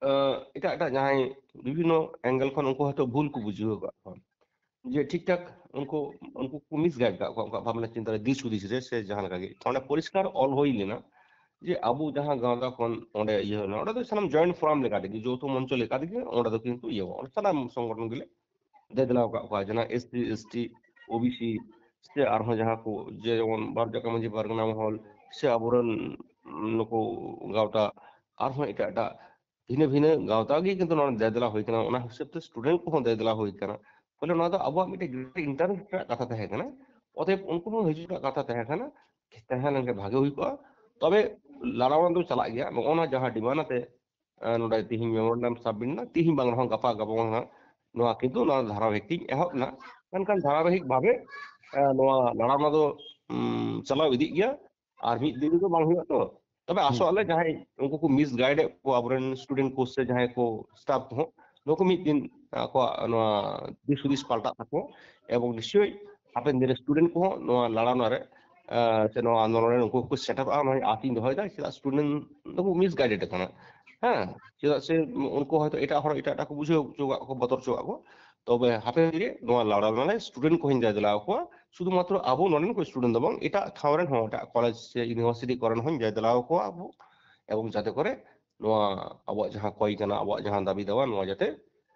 ᱮᱸ, ᱮᱴᱟᱜ ᱮᱴᱟᱜ ᱡᱟᱦᱟᱸᱭ ᱵᱤᱵᱷᱤᱱᱱᱚ ᱮᱝᱜᱮᱞ ᱠᱷᱚᱱ ᱩᱱᱠᱩ ᱦᱚᱭᱛᱳ ᱵᱷᱩᱞ ᱠᱚ ᱵᱩᱡᱷᱟᱹᱣ ᱟᱠᱟᱫ ᱠᱚᱣᱟ, ᱡᱮ ᱴᱷᱤᱠ ᱴᱷᱟᱠ ᱩᱱᱠᱩ, ᱩᱱᱠᱩ ᱠᱚ ᱢᱤᱥᱜᱟᱭᱤᱰ ᱟᱠᱟᱫ ᱠᱚᱣᱟ, ᱩᱱᱠᱩᱣᱟᱜ ᱵᱷᱟᱵᱽᱱᱟ ᱪᱤᱱᱛᱟᱹ ᱨᱮ, ᱫᱤᱥ ᱦᱩᱫᱤᱥ ᱨᱮ, ᱥᱮ ᱡᱟᱦᱟᱸ ᱞᱮᱠᱟ ᱜᱮ᱾ ᱚᱸᱰᱮ ᱯᱚᱨᱤᱥᱠᱟᱨ ᱚᱞ ᱦᱩᱭ ᱞᱮᱱᱟ ᱡᱮ ᱟᱵᱚ ᱡᱟᱦᱟᱸ ᱜᱟᱶᱛᱟ ᱠᱷᱚᱱ ᱚᱸᱰᱮ ᱤᱭᱟᱹ ᱦᱩᱭᱱᱟ, ᱚᱸᱰᱮ ᱫᱚ ᱥᱟᱱᱟᱢ ᱡᱚᱭᱮᱱᱴ ᱯᱷᱳᱨᱟᱢ ᱞᱮᱠᱟ ᱛᱮᱜᱮ, ᱡᱳᱣᱛᱷᱚ ᱢᱚᱧᱪᱚ ᱞᱮᱠᱟ ᱛᱮᱜᱮ ᱚᱸᱰᱮ ᱫᱚ ᱠᱤᱱᱛᱩ ᱤᱭᱟᱹ, ᱚᱸᱰᱮ ᱥᱟᱱᱟᱢ ᱥᱚᱝᱜᱚᱴᱷᱚᱱ ᱜᱮᱞᱮ ᱫᱮ ᱫᱮᱞᱟ ᱟᱠᱟᱫ ᱠᱚᱣᱟ, ᱡᱟᱦᱟᱸ S C, S T, O B C, ᱥᱮ ᱟᱨᱦᱚᱸ ᱡᱟᱦᱟᱸ ᱠᱚ, ᱡᱮ ᱡᱮᱢᱚᱱ ᱵᱟᱨ ᱡᱟᱠᱟ ᱢᱟᱹᱡᱷᱤ ᱯᱟᱨᱜᱟᱱᱟ ᱢᱚᱦᱚᱞ, ᱥᱮ ᱟᱵᱚᱨᱮᱱ ᱱᱩᱠᱩ ᱜᱟᱶᱛᱟ, ᱟᱨᱦᱚᱸ ᱮᱴᱟᱜ ᱮᱴᱟᱜ ᱵᱷᱤᱱᱟᱹ ᱵᱷᱤᱱᱟᱹ ᱜᱟᱶᱛᱟ ᱜᱮ ᱠᱤᱱᱛᱩ ᱱᱚᱣᱟ ᱫᱮ ᱫᱮᱞᱟ ᱦᱩᱭ ᱠᱟᱱᱟ, ᱚᱱᱟ ᱦᱤᱥᱟᱹᱵ ᱛᱮ ᱥᱴᱩᱰᱮᱱᱴ ᱠᱚᱦᱚᱸ ᱫᱮ ᱫᱮᱞᱟ ᱦᱩᱭ ᱠᱟᱱᱟ᱾ ᱵᱚᱞᱮ ᱱᱚᱣᱟ ᱫᱚ ᱟᱵᱚᱣᱟᱜ ᱢᱤᱫᱴᱮᱡ ᱜᱨᱮᱴᱟᱨ ᱤᱱᱴᱟᱨᱮᱥᱴ ᱨᱮᱱᱟᱜ ᱠᱟᱛᱷᱟ ᱛᱟᱦᱮᱸ ᱠᱟᱱᱟ, ᱚᱛᱚᱮᱵ ᱩᱱᱠᱩ ᱦᱚᱸ ᱦᱤᱡᱩᱜ ᱨᱮᱱᱟᱜ ᱠᱟᱛᱷᱟ ᱛᱟᱦᱮᱸ ᱠᱟᱱᱟ, ᱛᱟᱦᱮᱸ ᱞᱮᱱᱠᱷᱟᱱ ᱵᱷᱟᱜᱮ ᱦᱩᱭ ᱠᱚᱜᱼᱟ᱾ ᱛᱚᱵᱮ ᱞᱟᱲᱟᱣᱟᱱ ᱫᱚ ᱪᱟᱞᱟᱜ ᱜᱮᱭᱟ, ᱱᱚᱜᱼᱚ ᱱᱟ ᱡᱟᱦᱟᱸ ᱰᱤᱢᱟᱱᱰ ᱟᱛᱮ ᱟᱸ, ᱱᱚᱰᱮ ᱛᱤᱦᱤᱧ ᱢᱮᱢᱳᱨᱮᱱᱰᱟᱢ ᱥᱟᱵᱢᱤᱴ ᱮᱱᱟ, ᱛᱤᱦᱤᱧ ᱵᱟᱝ ᱨᱮᱦᱚᱸ ᱜᱟᱯᱟ, ᱜᱟᱯᱟ ᱵᱟᱝ ᱱᱟᱦᱟᱜ ᱱᱚᱣᱟ ᱠᱤᱱᱛᱩ ᱱᱚᱣᱟ ᱫᱷᱟᱨᱟᱵᱟᱦᱤᱠ ᱛᱤᱧ ᱮᱦᱚᱵ ᱮᱱᱟ᱾ ᱢᱮᱱᱠᱷᱟᱱ ᱫᱷᱟᱨᱟᱵᱟᱦᱤᱠ ᱵᱷᱟᱵᱮ, ᱟᱸ, ᱱᱚᱣᱟ ᱞᱟᱲᱟᱣᱱᱟ ᱫᱚ, ᱩᱢ, ᱪᱟᱞᱟᱣ ᱤᱫᱤᱜ ᱜᱮᱭᱟ, ᱟᱨ ᱢᱤᱫ ᱫᱤᱱ ᱨᱮᱫᱚ ᱵᱟᱝ ᱦᱩᱭᱩᱜᱼᱟ ᱛᱚ᱾ ᱛᱚᱵᱮ ᱦᱩᱸ᱾ ᱟᱥᱚᱜ ᱟᱞᱮ ᱡᱟᱦᱟᱸᱭ ᱩᱱᱠᱩ ᱠᱚ ᱢᱤᱥᱜᱟᱭᱤᱰ ᱮᱫ ᱠᱚ ᱟᱵᱚᱨᱮᱱ ᱥᱴᱩᱰᱮᱱᱴ ᱠᱚ ᱥᱮ ᱡᱟᱦᱟᱸᱭ ᱠᱚ ᱥᱴᱟᱯ ᱠᱚᱦᱚᱸ, ᱱᱩᱠᱩ ᱢᱤᱫ ᱫᱤᱱ ᱟᱠᱚᱣᱟᱜ ᱱᱚᱣᱟ ᱫᱤᱥ ᱦᱩᱫᱤᱥ ᱯᱟᱞᱴᱟᱜ ᱛᱟᱠᱚ, ᱮᱵᱚᱝ ᱱᱤᱥᱪᱚᱭ ᱦᱟᱯᱮᱱ ᱫᱤᱱ ᱨᱮ ᱥᱴᱩᱰᱮᱱᱴ ᱠᱚᱦᱚᱸ ᱱᱚᱣᱟ ᱞᱟᱲᱟᱣᱱᱟ ᱨᱮ, ᱟᱸ, ᱥᱮ ᱱᱚᱣᱟ ᱟᱱᱫᱳᱞᱚᱱ ᱨᱮ ᱩᱱᱠᱩ ᱠᱚ ᱥᱮᱴᱮᱨᱚᱜᱼᱟ, ᱱᱚᱣᱟ ᱟᱥ ᱤᱧ ᱫᱚᱦᱚᱭᱮᱫᱟ᱾ ᱪᱮᱫᱟᱜ ᱥᱴᱩᱰᱮᱱᱴ ᱫᱚᱠᱚ ᱢᱤᱥᱜᱟᱭᱤᱰᱮᱰ ᱟᱠᱟᱱᱟ, ᱦᱮᱸ, ᱪᱮᱫᱟᱜ ᱥᱮ ᱩᱱᱠᱩ ᱦᱚᱭᱛᱳ ᱮᱴᱟᱜ ᱦᱚᱲ ᱮᱴᱟᱜ ᱮᱴᱟᱜ ᱠᱚ ᱵᱩᱡᱷᱟᱹᱣ ᱦᱚᱪᱚ ᱠᱟᱜ ᱠᱚ, ᱵᱚᱛᱚᱨ ᱦᱚᱪᱚ ᱠᱟᱜ ᱠᱚ, ᱛᱚᱵᱮ ᱦᱟᱯᱮᱱ ᱫᱤᱱ ᱨᱮ ᱱᱚᱣᱟ ᱞᱟᱲᱟᱣ ᱨᱮᱱᱟᱜ student ᱠᱚᱦᱚᱧ ᱡᱟᱭ ᱫᱮᱞᱟ ᱟᱠᱚᱣᱟ, ᱥᱩᱫᱷᱩ ᱢᱟᱛᱨᱚ ᱟᱵᱚ ᱱᱚᱰᱮᱱ ᱠᱚ student ᱫᱚ ᱵᱟᱝ, ᱮᱴᱟᱜ ᱴᱷᱟᱶ ᱨᱮᱱ ᱦᱚᱸ, ᱮᱴᱟᱜ ᱠᱚᱞᱮᱡᱽ ᱥᱮ university ᱠᱚᱨᱮᱱ ᱦᱚᱸᱧ ᱡᱟᱭ ᱫᱮᱞᱟ ᱟᱠᱚᱣᱟ ᱟᱵᱚ, ᱮᱵᱚᱝ ᱡᱟᱛᱮ ᱠᱚᱨᱮ ᱱᱚᱣᱟ ᱟᱵᱚᱣᱟᱜ ᱡᱟᱦᱟᱸ ᱠᱚᱭ ᱠᱟᱱᱟ, ᱟᱵᱚᱣᱟᱜ ᱡᱟᱦᱟᱸ ᱫᱟᱹᱵᱤ ᱫᱟᱣᱟ, ᱱᱚᱣᱟ ᱡᱟᱛᱮ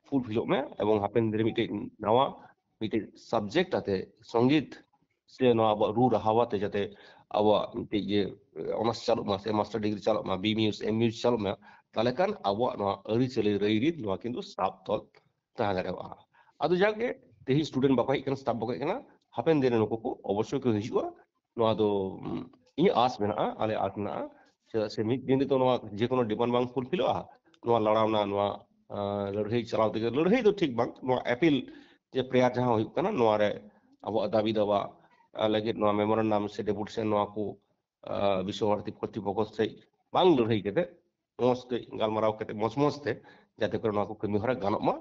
fulfillᱚᱜ ᱢᱮ ᱮᱵᱚᱝ ᱦᱟᱯᱮᱱ ᱫᱤᱱ ᱨᱮ ᱢᱤᱫᱴᱮᱡ ᱱᱟᱣᱟ ᱢᱤᱫᱴᱮᱡ subject ᱟᱛᱮ ᱥᱚᱝᱜᱤᱛ ᱥᱮ ᱱᱚᱣᱟ ᱟᱵᱚᱣᱟᱜ ᱨᱩ ᱨᱟᱦᱟᱣ ᱟᱛᱮ ᱡᱟᱛᱮ ᱟᱵᱚᱣᱟᱜ ᱢᱤᱫᱴᱮᱡ ᱡᱮ honours ᱪᱟᱞᱩᱜ ᱢᱟ ᱥᱮ master degree ᱪᱟᱞᱩᱜ ᱢᱟ, B M U, M U ᱪᱟᱞᱩᱜ ᱢᱟ, ᱛᱟᱦᱞᱮ ᱠᱷᱟᱱ ᱟᱵᱚᱣᱟᱜ ᱱᱚᱣᱟ ᱟᱹᱨᱤᱪᱟᱹᱞᱤ ᱨᱟᱹᱭᱨᱤᱛ ᱱᱚᱣᱟ ᱠᱤᱱᱛᱩ ᱥᱟᱵ ᱛᱚᱞ ᱛᱟᱦᱮᱸ ᱫᱟᱲᱮᱭᱟᱜᱼᱟ᱾ ᱟᱫᱚ ᱡᱟᱜᱮ ᱛᱮᱦᱮᱧ student ᱵᱟᱠᱚ ᱦᱮᱡ ᱠᱟᱱᱟ, staff ᱵᱟᱠᱚ ᱦᱮᱡ ᱠᱟᱱᱟ, ᱦᱟᱯᱮᱱ ᱫᱤᱱ ᱨᱮ ᱱᱩᱠᱩ ᱠᱚ ᱚᱵᱚᱥᱥᱳᱭ ᱠᱚ ᱦᱤᱡᱩᱜᱼᱟ᱾ ᱱᱚᱣᱟ ᱫᱚ, ᱩᱢ, ᱤᱧᱟᱹᱜ ᱟᱸᱥ ᱢᱮᱱᱟᱜᱼᱟ, ᱟᱞᱮ ᱟᱸᱥ ᱢᱮᱱᱟᱜᱼᱟ᱾ ᱪᱮᱫᱟᱜ ᱥᱮ ᱢᱤᱫ ᱫᱤᱱ ᱨᱮᱫᱚ ᱱᱚᱣᱟ ᱡᱮᱠᱳᱱᱳ demand ᱵᱟᱝ fulfillᱚᱜᱼᱟ᱾ ᱱᱚᱣᱟ ᱞᱟᱲᱟᱣᱱᱟ, ᱱᱚᱣᱟ, ᱟᱸ, ᱞᱟᱹᱲᱦᱟᱹᱭ ᱪᱟᱞᱟᱣ ᱛᱮᱜᱮ, ᱞᱟᱹᱲᱦᱟᱹᱭ ᱫᱚ ᱴᱷᱤᱠ ᱵᱟᱝ, ᱱᱚᱣᱟ appeal ᱡᱮ prayer ᱡᱟᱦᱟᱸ ᱦᱩᱭᱩᱜ ᱠᱟᱱᱟ, ᱱᱚᱣᱟ ᱨᱮ ᱟᱵᱚᱣᱟᱜ ᱫᱟᱹᱵᱤ ᱫᱟᱣᱟ, ᱟᱸ, ᱞᱟᱹᱜᱤᱫ ᱱᱚᱣᱟ memorandum ᱥᱮ deputation ᱱᱚᱣᱟ ᱠᱚ, ᱟᱸ, ᱵᱤᱥᱥᱚ ᱵᱷᱟᱨᱚᱛᱤ ᱠᱚᱨᱛᱨᱤᱯᱚᱠᱠᱷᱚ ᱥᱮᱫ ᱵᱟᱝ ᱞᱟᱹᱲᱦᱟᱹᱭ ᱠᱟᱛᱮ ᱢᱚᱸᱡᱽ ᱛᱮ ᱜᱟᱞᱢᱟᱨᱟᱣ ᱠᱟᱛᱮ ᱢᱚᱸᱡᱽ ᱢᱚᱸᱡᱽ ᱛᱮ ᱡᱟᱛᱮ ᱠᱚᱨᱮ ᱱᱚᱣᱟ ᱠᱚ ᱠᱟᱹᱢᱤ ᱦᱚᱨᱟ ᱜᱟᱱᱚᱜ ᱢᱟ,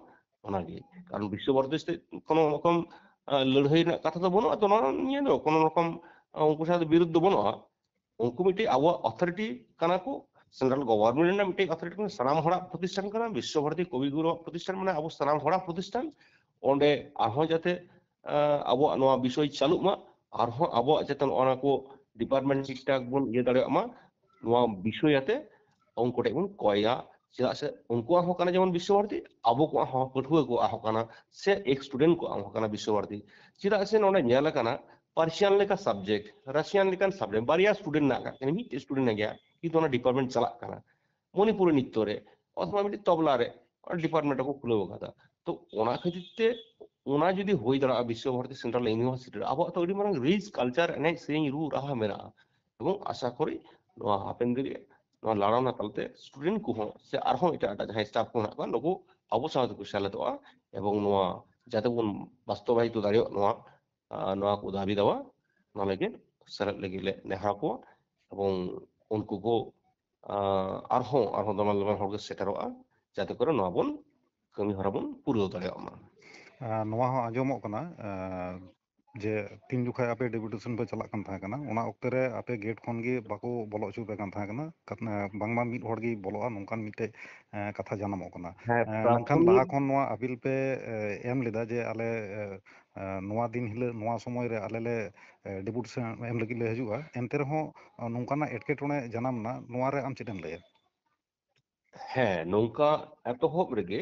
ᱚᱱᱟᱜᱮ᱾ ᱠᱟᱨᱚᱱ ᱵᱤᱥᱥᱚ ᱵᱷᱟᱨᱚᱛᱤ ᱥᱮᱫ ᱠᱳᱱᱳ ᱨᱚᱠᱚᱢ, ᱟᱸ, ᱞᱟᱹᱲᱦᱟᱹᱭ ᱨᱮᱱᱟᱜ ᱠᱟᱛᱷᱟ ᱫᱚ ᱵᱟᱹᱱᱩᱜᱼᱟ, ᱛᱚ ᱱᱚᱣᱟ ᱱᱤᱭᱮ ᱫᱚ ᱠᱳᱱᱳ ᱨᱚᱠᱚᱢ, ᱟᱸ, ᱩᱱᱠᱩ ᱥᱟᱶ ᱫᱚ ᱵᱤᱨᱳᱫᱷ ᱫᱚ ᱵᱟᱹᱱᱩᱜᱼᱟ᱾ ᱩᱱᱠᱩ ᱢᱤᱫᱴᱤᱡ ᱟᱵᱚᱣᱟᱜ authority ᱠᱟᱱᱟ ᱠᱚ, central government ᱨᱮᱱᱟᱜ ᱢᱤᱫᱴᱤᱡ authority ᱠᱟᱱᱟ, ᱥᱟᱱᱟᱢ ᱦᱚᱲᱟᱜ ᱯᱨᱚᱛᱤᱥᱴᱷᱟᱱ ᱠᱟᱱᱟ, ᱵᱤᱥᱥᱚ ᱵᱷᱟᱨᱚᱛᱤ ᱠᱚᱵᱤ ᱜᱩᱨᱩᱣᱟᱜ ᱯᱨᱚᱛᱤᱥᱴᱷᱟᱱ, ᱢᱟᱱᱮ ᱟᱵᱚ ᱥᱟᱱᱟᱢ ᱦᱚᱲᱟᱜ ᱯᱨᱚᱛᱤᱥᱴᱷᱟᱱ᱾ ᱚᱸᱰᱮ ᱟᱨᱦᱚᱸ ᱡᱟᱛᱮ, ᱟᱸ, ᱟᱵᱚᱣᱟᱜ ᱱᱚᱣᱟ ᱵᱤᱥᱚᱭ ᱪᱟᱹᱞᱩᱜ ᱢᱟ, ᱟᱨᱦᱚᱸ ᱟᱵᱚᱣᱟᱜ ᱡᱟᱛᱮ ᱱᱚᱜᱼᱚ ᱱᱚᱣᱟ ᱠᱚ department ᱴᱷᱤᱠ ᱴᱷᱟᱠ ᱵᱚᱱ ᱤᱭᱟᱹ ᱫᱟᱲᱮᱭᱟᱜ ᱢᱟ, ᱱᱚᱣᱟ ᱵᱤᱥᱚᱭ ᱟᱛᱮ ᱩᱱᱠᱩ ᱴᱷᱮᱱ ᱵᱚᱱ ᱠᱚᱭᱟ᱾ ᱪᱮᱫᱟᱜ ᱥᱮ ᱩᱱᱠᱩᱣᱟᱜ ᱦᱚᱸ ᱠᱟᱱᱟ ᱡᱮᱢᱚᱱ ᱵᱤᱥᱥᱚ ᱵᱷᱟᱨᱚᱛᱤ, ᱟᱵᱚ ᱠᱚᱣᱟᱜ ᱦᱚᱸ, ᱯᱟᱹᱴᱷᱩᱣᱟᱹ ᱠᱚᱣᱟᱜ ᱦᱚᱸ ᱠᱟᱱᱟ, ᱥᱮ ex student ᱠᱚᱣᱟᱜ ᱦᱚᱸ ᱠᱟᱱᱟ ᱵᱤᱥᱥᱚ ᱵᱷᱟᱨᱚᱛᱤ᱾ ᱪᱮᱫᱟᱜ ᱥᱮ ᱱᱚᱰᱮ ᱧᱮᱞ ᱟᱠᱟᱱᱟ, Persian ᱞᱮᱠᱟ subject, Russian ᱞᱮᱠᱟᱱ subject, ᱵᱟᱨᱭᱟ student ᱢᱮᱱᱟᱜ ᱟᱠᱟᱫ ᱠᱤᱱᱟ, ᱢᱤᱫᱴᱮᱡ student ᱢᱮᱱᱟᱭᱟ, ᱠᱤᱱᱛᱩ ᱚᱱᱟ department ᱪᱟᱞᱟᱜ ᱠᱟᱱᱟ᱾ ᱢᱚᱱᱤᱯᱩᱨᱤ ᱱᱤᱛᱛᱚ ᱨᱮ, ᱚᱛᱷᱚᱵᱟ ᱢᱤᱫᱴᱤᱡ ᱛᱚᱵᱞᱟ ᱨᱮ, ᱚᱱᱟ department ᱠᱚ ᱠᱷᱩᱞᱟᱹᱣ ᱟᱠᱟᱫᱟ᱾ ᱛᱚ, ᱚᱱᱟ ᱠᱷᱟᱹᱛᱤᱨ ᱛᱮ ᱚᱱᱟ ᱡᱩᱫᱤ ᱦᱩᱭ ᱫᱟᱲᱮᱭᱟᱜᱼᱟ ᱵᱤᱥᱥᱚ ᱵᱷᱟᱨᱚᱛᱤ Central University ᱨᱮ, ᱟᱵᱚᱣᱟᱜ ᱛᱚ ᱟᱹᱰᱤ ᱢᱟᱨᱟᱝ rich culture, ᱮᱱᱮᱡ ᱥᱮᱨᱮᱧ, ᱨᱩ ᱨᱟᱦᱟ ᱢᱮᱱᱟᱜᱼᱟ᱾ ᱮᱵᱚᱝ ᱟᱥᱟ ᱠᱚᱨᱤ ᱱᱚᱣᱟ ᱦᱟᱯᱮᱱ ᱫᱤᱱ ᱨᱮ ᱱᱚᱣᱟ ᱞᱟᱲᱟᱣᱱᱟ ᱛᱟᱞᱟᱛᱮ student ᱠᱚᱦᱚᱸ ᱥᱮ ᱟᱨᱦᱚᱸ ᱮᱴᱟᱜ ᱮᱴᱟᱜ ᱡᱟᱦᱟᱸᱭ staff ᱠᱚ ᱢᱮᱱᱟᱜ ᱠᱚᱣᱟ, ᱱᱩᱠᱩ ᱟᱵᱚ ᱥᱟᱶ ᱛᱮᱠᱚ ᱥᱮᱞᱮᱫᱚᱜᱼᱟ᱾ ᱮᱵᱚᱝ ᱱᱚᱣᱟ ᱡᱟᱛᱮ ᱵᱚᱱ ᱵᱟᱥᱛᱚᱵᱟᱭᱤᱛ ᱫᱟᱲᱮᱭᱟᱜ ᱱᱚᱣᱟ, ᱟᱸ, ᱱᱚᱣᱟ ᱠᱚ ᱫᱟᱹᱵᱤ ᱫᱟᱣᱟ, ᱱᱚᱣᱟ ᱞᱟᱹᱜᱤᱫ ᱥᱮᱞᱮᱫ ᱞᱟᱹᱜᱤᱫ ᱞᱮ ᱱᱮᱦᱚᱨ ᱠᱚᱣᱟ᱾ ᱮᱵᱚᱝ ᱩᱱᱠᱩ ᱠᱚ, ᱟᱸ, ᱟᱨᱦᱚᱸ, ᱟᱨᱦᱚᱸ ᱫᱚᱢᱮᱞ ᱫᱚᱢᱮᱞ ᱦᱚᱲ ᱠᱚ ᱥᱮᱴᱮᱨᱚᱜᱼᱟ, ᱡᱟᱛᱮ ᱠᱚᱨᱮ ᱱᱚᱣᱟ ᱵᱚᱱ ᱠᱟᱹᱢᱤ ᱦᱚᱨᱟ ᱵᱚᱱ ᱯᱩᱨᱟᱹᱣ ᱫᱟᱲᱮᱭᱟᱜ ᱢᱟ᱾ ᱟᱨ ᱱᱚᱣᱟ ᱦᱚᱸ ᱟᱸᱡᱚᱢᱚᱜ ᱠᱟᱱᱟ, ᱟᱸ, ᱡᱮ ᱛᱤᱱ ᱡᱚᱠᱷᱟᱡ ᱟᱯᱮ ᱰᱮᱯᱩᱴᱮᱥᱚᱱ ᱯᱮ ᱪᱟᱞᱟᱜ ᱠᱟᱱ ᱛᱟᱦᱮᱸ ᱠᱟᱱᱟ, ᱚᱱᱟ ᱚᱠᱛᱮ ᱨᱮ ᱟᱯᱮ ᱜᱮᱴ ᱠᱷᱚᱱ ᱜᱮ ᱵᱟᱠᱚ ᱵᱚᱞᱚ ᱦᱚᱪᱚ ᱯᱮ ᱠᱟᱱ ᱛᱟᱦᱮᱸ ᱠᱟᱱᱟ, ᱠᱟᱛ- ᱮ, ᱵᱟᱝᱢᱟ ᱢᱤᱫ ᱦᱚᱲ ᱜᱮ ᱵᱚᱞᱚᱜᱼᱟ, ᱱᱚᱝᱠᱟᱱ ᱢᱤᱫᱴᱮᱡ, ᱮ, ᱠᱟᱛᱷᱟ ᱡᱟᱱᱟᱢᱚᱜ ᱠᱟᱱᱟ᱾ ᱦᱮᱸ, ᱮ, ᱢᱮᱱᱠᱷᱟᱱ ᱯᱨᱟᱛᱷᱚᱢᱤᱠ ᱞᱟᱦᱟ ᱠᱷᱚᱱ ᱱᱚᱣᱟ ᱟᱯᱤᱞ ᱯᱮ, ᱮ, ᱮᱢ ᱞᱮᱫᱟ ᱡᱮ ᱟᱞᱮ, ᱮ, ᱮ, ᱱᱚᱣᱟ ᱫᱤᱱ ᱦᱤᱞᱳᱜ, ᱱᱚᱣᱟ ᱥᱚᱢᱚᱭ ᱨᱮ ᱟᱞᱮ ᱞᱮ, ᱮ, ᱰᱮᱯᱩᱴᱮᱥᱚᱱ ᱮᱢ ᱞᱟᱹᱜᱤᱫ ᱞᱮ ᱦᱤᱡᱩᱜᱼᱟ, ᱮᱱᱛᱮ ᱨᱮᱦᱚᱸ, ᱮ, ᱱᱚᱝᱠᱟᱱᱟᱜ ᱮᱴᱠᱮᱴᱚᱬᱮ ᱡᱟᱱᱟᱢ ᱮᱱᱟ, ᱱᱚᱣᱟ ᱨᱮ ᱟᱢ ᱪᱮᱫ ᱮᱢ ᱞᱟᱹᱭᱟ? ᱦᱮᱸ, ᱱᱚᱝᱠᱟ ᱮᱛᱚᱦᱚᱵ ᱨᱮᱜᱮ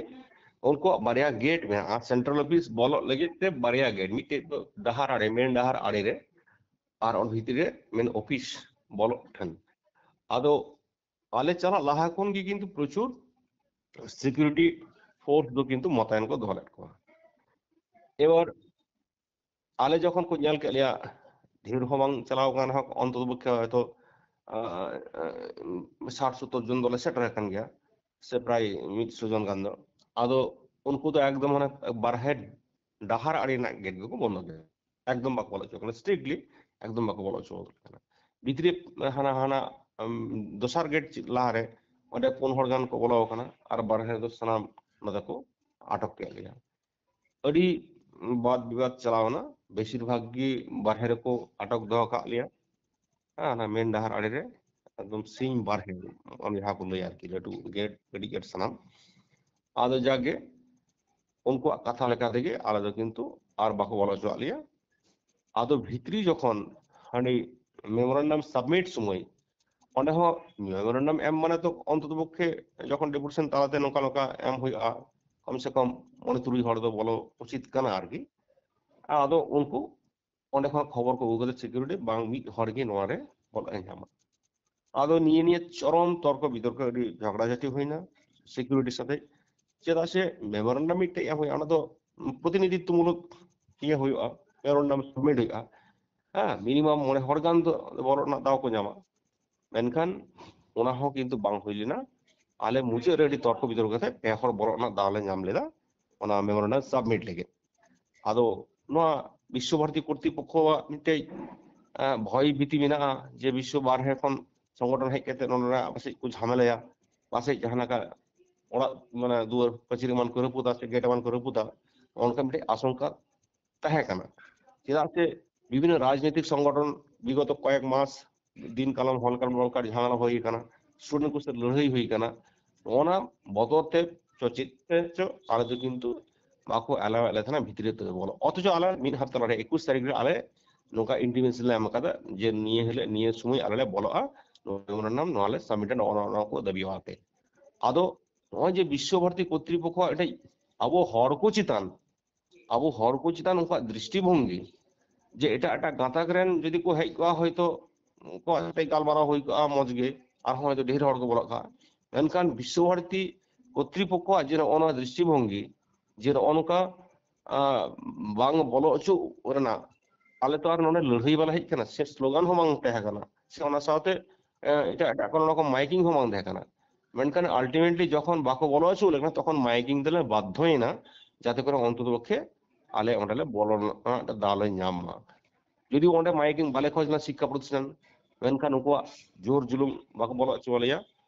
ᱩᱱᱠᱩᱣᱟᱜ ᱵᱟᱨᱭᱟ ᱜᱮᱴ ᱢᱮᱱᱟᱜᱼᱟ, ᱥᱮᱱᱴᱨᱟᱞ ᱚᱯᱷᱤᱥ ᱵᱚᱞᱚᱜ ᱞᱟᱹᱜᱤᱫ ᱛᱮ ᱵᱟᱨᱭᱟ ᱜᱮᱴ, ᱢᱤᱫᱴᱮᱡ ᱫᱚ ᱰᱟᱦᱟᱨ ᱟᱲᱮ, ᱢᱮᱱ ᱰᱟᱦᱟᱨ ᱟᱲᱮ ᱨᱮ, ᱟᱨ ᱚᱱᱟ ᱵᱷᱤᱛᱨᱤ ᱨᱮ ᱢᱮᱱ ᱚᱯᱷᱤᱥ ᱵᱚᱞᱚᱜ ᱴᱷᱮᱱ᱾ ᱟᱫᱚ ᱟᱞᱮ ᱪᱟᱞᱟᱜ ᱞᱟᱦᱟ ᱠᱷᱚᱱ ᱜᱮ ᱠᱤᱱᱛᱩ ᱯᱨᱚᱪᱩᱨ ᱥᱤᱠᱩᱨᱤᱴᱤ ᱯᱷᱳᱨᱥ ᱫᱚ ᱠᱤᱱᱛᱩ ᱢᱚᱛᱟᱭᱮᱱ ᱠᱚ ᱫᱚᱦᱚ ᱞᱮᱫ ᱠᱚᱣᱟ᱾ ᱮᱵᱟᱨ ᱟᱞᱮ ᱡᱚᱠᱷᱚᱱ ᱠᱚ ᱧᱮᱞ ᱠᱮᱫ ᱞᱮᱭᱟ, ᱰᱷᱮᱨ ᱦᱚᱸ ᱵᱟᱝ ᱪᱟᱞᱟᱣ ᱠᱟᱱ ᱨᱮᱦᱚᱸ, ᱚᱱᱛᱚᱛᱚ ᱯᱚᱠᱠᱷᱮ ᱦᱚᱭᱛᱚ, ᱟᱸ, ᱟᱸ, ᱥᱟᱴ ᱥᱚᱛᱛᱚᱨ ᱡᱚᱱ ᱫᱚᱞᱮ ᱥᱮᱴᱮᱨ ᱟᱠᱟᱱ ᱜᱮᱭᱟ, ᱥᱮ ᱯᱨᱟᱭ ᱢᱤᱫᱥᱚ ᱡᱚᱱ ᱜᱟᱱ ᱫᱚ᱾ ᱟᱫᱚ ᱩᱱᱠᱩ ᱫᱚ ᱮᱠᱫᱚᱢ ᱦᱟᱱᱮ ᱵᱟᱨᱦᱮ ᱰᱟᱦᱟᱨ ᱟᱲᱮ ᱨᱮᱱᱟᱜ ᱜᱮᱴ ᱜᱮᱠᱚ ᱵᱚᱱᱫᱚ ᱠᱮᱫᱟ, ᱮᱠᱫᱚᱢ ᱵᱟᱠᱚ ᱵᱚᱞᱚ ᱦᱚᱪᱚ ᱠᱟᱱᱟ, ᱥᱴᱨᱤᱠᱴᱞᱤ ᱮᱠᱫᱚᱢ ᱵᱟᱠᱚ ᱵᱚᱞᱚ ᱦᱚᱪᱚ ᱠᱟᱱᱟ᱾ ᱵᱷᱤᱛᱨᱤ ᱦᱟᱱᱟ, ᱦᱟᱱᱟ, ᱟᱢ, ᱫᱚᱥᱟᱨ ᱜᱮᱴ ᱪᱮᱫ ᱞᱟᱦᱟᱨᱮ ᱚᱸᱰᱮ ᱯᱩᱱ ᱦᱚᱲ ᱜᱟᱱ ᱠᱚ ᱵᱚᱞᱚ ᱟᱠᱟᱱᱟ, ᱟᱨ ᱵᱟᱨᱦᱮ ᱨᱮᱫᱚ ᱥᱟᱱᱟᱢ ᱱᱚᱰᱮ ᱠᱚ ᱟᱴᱚᱠ ᱠᱮᱫ ᱞᱮᱭᱟ᱾ ᱟᱹᱰᱤ ᱵᱟᱫ ᱵᱤᱵᱟᱫ ᱪᱟᱞᱟᱣ ᱮᱱᱟ, ᱵᱮᱥᱤᱨ ᱵᱷᱟᱜᱽ ᱜᱮ ᱵᱟᱨᱦᱮ ᱨᱮᱠᱚ ᱟᱴᱚᱠ ᱫᱚᱦᱚ ᱠᱟᱜ ᱞᱮᱭᱟ᱾ ᱦᱮᱸ, ᱚᱱᱟ ᱢᱮᱱ ᱰᱟᱦᱟᱨ ᱟᱲᱮ ᱨᱮ ᱮᱠᱫᱚᱢ ᱥᱤᱧ ᱵᱟᱨᱦᱮ, ᱚᱱᱮ ᱡᱟᱦᱟᱸ ᱠᱚ ᱞᱟᱹᱭᱟ ᱟᱨᱠᱤ, ᱞᱟᱹᱴᱩ ᱜᱮᱴ, ᱠᱟᱹᱴᱤᱡ ᱜᱮᱴ ᱥᱟᱱᱟᱢ᱾ ᱟᱫᱚ ᱡᱟᱜᱮ ᱩᱱᱠᱩᱣᱟᱜ ᱠᱟᱛᱷᱟ ᱞᱮᱠᱟ ᱛᱮᱜᱮ ᱟᱞᱮ ᱫᱚ ᱠᱤᱱᱛᱩ ᱟᱨ ᱵᱟᱠᱚ ᱵᱚᱞᱚ ᱦᱚᱪᱚᱣᱟᱜ ᱞᱮᱭᱟ᱾ ᱟᱫᱚ ᱵᱷᱤᱛᱨᱤ ᱡᱚᱠᱷᱚᱱ ᱦᱟᱸᱰᱮ ᱢᱮᱢᱳᱨᱮᱱᱰᱟᱢ ᱥᱟᱵᱢᱤᱴ ᱥᱚᱢᱚᱭ, ᱚᱸᱰᱮ ᱦᱚᱸ ᱢᱮᱢᱳᱨᱮᱱᱰᱟᱢ ᱮᱢ ᱢᱟᱱᱮ ᱛᱚ ᱚᱱᱛᱚᱛᱚ ᱯᱚᱠᱠᱷᱮ ᱡᱚᱠᱷᱚᱱ ᱰᱮᱯᱩᱴᱮᱥᱚᱱ ᱛᱟᱞᱟᱛᱮ ᱱᱚᱝᱠᱟ ᱱᱚᱝᱠᱟ ᱮᱢ ᱦᱩᱭᱩᱜᱼᱟ, ᱠᱚᱢ ᱥᱮ ᱠᱚᱢ ᱢᱚᱬᱮ ᱛᱩᱨᱩᱭ ᱦᱚᱲ ᱫᱚ ᱵᱚᱞᱚ ᱩᱪᱤᱛ ᱠᱟᱱᱟ ᱟᱨᱠᱤ᱾ ᱟᱫᱚ ᱩᱱᱠᱩ ᱚᱸᱰᱮ ᱠᱷᱚᱱ ᱠᱷᱚᱵᱚᱨ ᱠᱚ ᱟᱹᱜᱩ ᱠᱮᱫᱟ ᱥᱤᱠᱩᱨᱤᱴᱤ, ᱵᱟᱝ ᱢᱤᱫ ᱦᱚᱲ ᱜᱮ ᱱᱚᱣᱟ ᱨᱮ ᱵᱚᱞᱚᱜ ᱮ ᱧᱟᱢᱟ᱾ ᱟᱫᱚ ᱱᱤᱭᱟᱹ ᱱᱤᱭᱮ ᱪᱚᱨᱚᱢ ᱛᱚᱨᱠᱚ ᱵᱤᱛᱚᱨᱠᱚ, ᱟᱹᱰᱤ ᱡᱷᱚᱜᱽᱲᱟ ᱡᱷᱟᱹᱴᱤ ᱦᱩᱭᱱᱟ ᱥᱤᱠᱩᱨᱤᱴᱤ ᱥᱟᱛᱮ᱾ ᱪᱮᱫᱟᱜ ᱥᱮ ᱢᱮᱢᱳᱨᱮᱱᱰᱟᱢ ᱢᱤᱫᱴᱮᱡ ᱮᱢ ᱦᱩᱭᱩᱜᱼᱟ, ᱚᱱᱟ ᱫᱚ ᱯᱨᱚᱛᱤᱱᱤᱫᱷᱤᱛᱛᱚ ᱢᱩᱞᱚᱠ ᱤᱭᱟᱹ ᱦᱩᱭᱩᱜᱼᱟ, ᱢᱮᱢᱳᱨᱮᱱᱰᱟᱢ ᱥᱟᱵᱢᱤᱴ ᱦᱩᱭᱩᱜᱼᱟ᱾ ᱦᱮᱸ, ᱢᱤᱱᱤᱢᱟᱢ ᱢᱚᱬᱮ ᱦᱚᱲ ᱜᱟᱱ ᱫᱚ ᱵᱚᱞᱚᱜ ᱨᱮᱱᱟᱜ ᱫᱟᱣ ᱠᱚ ᱧᱟᱢᱟ᱾ ᱢᱮᱱᱠᱷᱟᱱ ᱚᱱᱟ ᱦᱚᱸ ᱠᱤᱱᱛᱩ ᱵᱟᱝ ᱦᱩᱭ ᱞᱮᱱᱟ᱾ ᱟᱞᱮ ᱢᱩᱪᱟᱹᱫ ᱨᱮ ᱟᱹᱰᱤ ᱛᱚᱨᱠᱚ ᱵᱤᱛᱚᱨᱠᱚ ᱠᱟᱛᱮ ᱯᱮ ᱦᱚᱲ ᱵᱚᱞᱚᱜ ᱨᱮᱱᱟᱜ ᱫᱟᱣ ᱞᱮ ᱧᱟᱢ ᱞᱮᱫᱟ ᱚᱱᱟ ᱢᱮᱢᱳᱨᱮᱱᱰᱟᱢ ᱥᱟᱵᱢᱤᱴ ᱞᱟᱹᱜᱤᱫ᱾ ᱟᱫᱚ ᱱᱚᱣᱟ ᱵᱤᱥᱥᱚ ᱵᱷᱟᱨᱚᱛᱤ ᱠᱚᱨᱛᱨᱤᱯᱚᱠᱠᱷᱚᱣᱟᱜ ᱢᱤᱫᱴᱮᱡ, ᱟᱸ, ᱵᱷᱚᱭ ᱵᱷᱤᱛᱤ ᱢᱮᱱᱟᱜᱼᱟ ᱡᱮ ᱵᱤᱥᱥᱚ ᱵᱟᱨᱦᱮ ᱠᱷᱚᱱ ᱥᱚᱝᱜᱚᱴᱷᱚᱱ ᱦᱮᱡ ᱠᱟᱛᱮ ᱱᱚᱰᱮ ᱯᱟᱥᱮᱡ ᱠᱚ ᱡᱷᱟᱢᱮᱞᱟᱭᱟ, ᱯᱟᱥᱮᱡ ᱡᱟᱦᱟᱸ ᱞᱮᱠᱟ ᱚᱲᱟᱜ, ᱢᱟᱱᱮ, ᱫᱩᱣᱟᱹᱨ ᱯᱟᱹᱪᱤᱨ ᱮᱢᱟᱱ ᱠᱚ ᱨᱟᱹᱯᱩᱫᱟ ᱥᱮ ᱜᱮᱴ ᱮᱢᱟᱱ ᱠᱚ ᱨᱟᱹᱯᱩᱫᱟ, ᱚᱱᱠᱟ ᱢᱤᱫᱴᱮᱡ ᱟᱥᱚᱝᱠᱟ ᱛᱟᱦᱮᱸ ᱠᱟᱱᱟ᱾ ᱪᱮᱫᱟᱜ ᱥᱮ ᱵᱤᱵᱷᱤᱱᱱᱚ ᱨᱟᱡᱽᱱᱳᱭᱛᱤᱠ ᱥᱚᱝᱜᱚᱴᱷᱚᱱ ᱵᱤᱜᱚᱛᱚ ᱠᱚᱭᱮᱠ ᱢᱟᱥ ᱫᱤᱱ ᱠᱟᱞᱚᱢ ᱦᱚᱞᱠᱟᱞ ᱢᱚᱞᱠᱟᱞ ᱡᱷᱟᱢᱮᱞᱟ ᱦᱩᱭ ᱟᱠᱟᱱᱟ, ᱥᱴᱩᱰᱮᱱᱴ ᱠᱚ ᱥᱟᱛᱮ ᱞᱟᱹᱲᱦᱟᱹᱭ ᱦᱩᱭ ᱟᱠᱟᱱᱟ᱾ ᱚᱱᱟ ᱵᱚᱛᱚᱨ ᱛᱮ ᱪᱚ ᱪᱮᱫ ᱛᱮ ᱪᱚ ᱟᱞᱮ ᱫᱚ ᱠᱤᱱᱛᱩ ᱵᱟᱠᱚ ᱮᱞᱟᱣ ᱮᱫ ᱞᱮ ᱛᱟᱦᱮᱱᱟ ᱵᱷᱤᱛᱨᱤ ᱛᱮ ᱵᱚᱞᱚ, ᱚᱛᱷᱚᱪᱚ ᱟᱞᱮ ᱢᱤᱫ ᱦᱟᱯᱛᱟ ᱞᱟᱦᱟ ᱮᱠᱩᱥ ᱛᱟᱹᱨᱤᱠᱷ ᱨᱮ ᱟᱞᱮ ᱱᱚᱝᱠᱟ ᱤᱱᱴᱤᱢᱮᱥᱚᱱ ᱞᱮ ᱮᱢ ᱟᱠᱟᱫᱟ ᱡᱮ ᱱᱤᱭᱟᱹ ᱦᱤᱞᱳᱜ ᱱᱤᱭᱟᱹ ᱥᱚᱢᱚᱭ ᱟᱞᱮ ᱞᱮ ᱵᱚᱞᱚᱜᱼᱟ, ᱱᱚᱣᱟ ᱢᱮᱢᱳᱨᱮᱱᱰᱟᱢ ᱱᱚᱣᱟ ᱞᱮ ᱥᱟᱵᱢᱤᱴᱟ, ᱱᱚᱜᱼᱚ ᱱᱚᱣᱟ ᱠᱚ ᱫᱟᱹᱵᱤ ᱟᱛᱮ᱾ ᱟᱫᱚ ᱱᱚᱜᱼᱚᱭ ᱡᱮ ᱵᱤᱥᱥᱚ ᱵᱷᱟᱨᱚᱛᱤ ᱠᱚᱨᱛᱨᱤᱯᱚᱠᱠᱷᱚ ᱮᱴᱟᱜ ᱟᱵᱚ ᱦᱚᱲ ᱠᱚ ᱪᱮᱛᱟᱱ ᱟᱵᱚ ᱦᱚᱲ ᱠᱚ ᱪᱮᱛᱟᱱ ᱩᱱᱠᱩᱣᱟᱜ ᱫᱨᱤᱥᱴᱤᱵᱷᱚᱝᱜᱤ ᱡᱮ ᱮᱴᱟᱜ ᱮᱴᱟᱜ ᱜᱟᱛᱟᱠ ᱨᱮᱱ ᱡᱩᱫᱤ ᱠᱚ ᱦᱮᱡ ᱠᱚᱜᱼᱟ, ᱦᱚᱭᱛᱳ ᱩᱱᱠᱩᱣᱟᱜ ᱥᱟᱛᱮ ᱜᱟᱞᱢᱟᱨᱟᱣ ᱦᱩᱭ ᱠᱚᱜᱼᱟ ᱢᱚᱡᱽ ᱜᱮ, ᱟᱨᱦᱚᱸ ᱦᱚᱭᱛᱳ ᱰᱷᱮᱨ ᱦᱚᱲ ᱠᱚ ᱵᱚᱞᱚᱜ ᱠᱚᱜᱼᱟ᱾ ᱢᱮᱱᱠᱷᱟᱱ ᱵᱤᱥᱥᱚ ᱵᱷᱟᱨᱚᱛᱤ ᱠᱚᱨᱛᱨᱤᱯᱚᱠᱠᱷᱚᱣᱟᱜ ᱡᱮ ᱱᱚᱜᱼᱚ ᱱᱚᱣᱟ ᱫᱨᱤᱥᱴᱤᱵᱷᱚᱝᱜᱤ ᱡᱮ ᱱᱚᱜᱼᱚ ᱱᱚᱝᱠᱟ, ᱟᱸ, ᱵᱟᱝ ᱵᱚᱞᱚ ᱦᱚᱪᱚ ᱨᱮᱱᱟᱜ, ᱟᱞᱮ ᱛᱚ ᱟᱨ ᱱᱚᱰᱮ ᱞᱟᱹᱲᱦᱟᱹᱭ ᱵᱟᱞᱮ ᱦᱮᱡ ᱠᱟᱱᱟ, ᱥᱮ ᱥᱞᱳᱜᱟᱱ ᱦᱚᱸ ᱵᱟᱝ ᱛᱟᱦᱮᱸ ᱠᱟᱱᱟ, ᱥᱮ ᱚᱱᱟ ᱥᱟᱶᱛᱮ, ᱮᱸ, ᱮᱴᱟᱜ ᱮᱴᱟᱜ ᱠᱳᱱᱳ ᱨᱚᱠᱚᱢ ᱢᱟᱭᱠᱤᱝ ᱦᱚᱸ ᱵᱟᱝ ᱛᱟᱦᱮᱸ ᱠᱟᱱᱟ᱾ ᱢᱮᱱᱠᱷᱟᱱ ᱟᱞᱴᱤᱢᱮᱴᱞᱤ ᱡᱚᱠᱷᱚᱱ ᱵᱟᱠᱚ ᱵᱚᱞᱚ ᱦᱚᱪᱚ ᱞᱮ ᱠᱟᱱᱟ, ᱛᱚᱠᱷᱚᱱ ᱢᱟᱭᱠᱤᱝ ᱛᱮᱞᱮ ᱵᱟᱫᱽᱫᱷᱚᱭᱮᱱᱟ, ᱡᱟᱛᱮ ᱠᱚᱨᱮ ᱚᱱᱛᱚᱛᱚ ᱯᱚᱠᱠᱷᱮ ᱟᱞᱮ ᱚᱸᱰᱮ ᱞᱮ ᱵᱚᱞᱚ ᱨᱮᱱᱟᱜ ᱢᱤᱫᱴᱟᱝ ᱫᱟᱣ ᱞᱮ ᱧᱟᱢ ᱢᱟ᱾ ᱡᱩᱫᱤ ᱚᱸᱰᱮ ᱢᱟᱭᱠᱤᱝ ᱵᱟᱞᱮ ᱠᱷᱚᱡᱽ ᱞᱮᱱᱟ ᱥᱤᱠᱠᱷᱟ ᱯᱨᱚᱛᱤᱥᱴᱷᱟᱱ, ᱢᱮᱱᱠᱷᱟᱱ ᱩᱱᱠᱩᱣᱟᱜ ᱡᱳᱨ ᱡᱩᱞᱩᱢ ᱵᱟᱠᱚ ᱵᱚᱞᱚ ᱦᱚᱪᱚ ᱟᱞᱮᱭᱟ,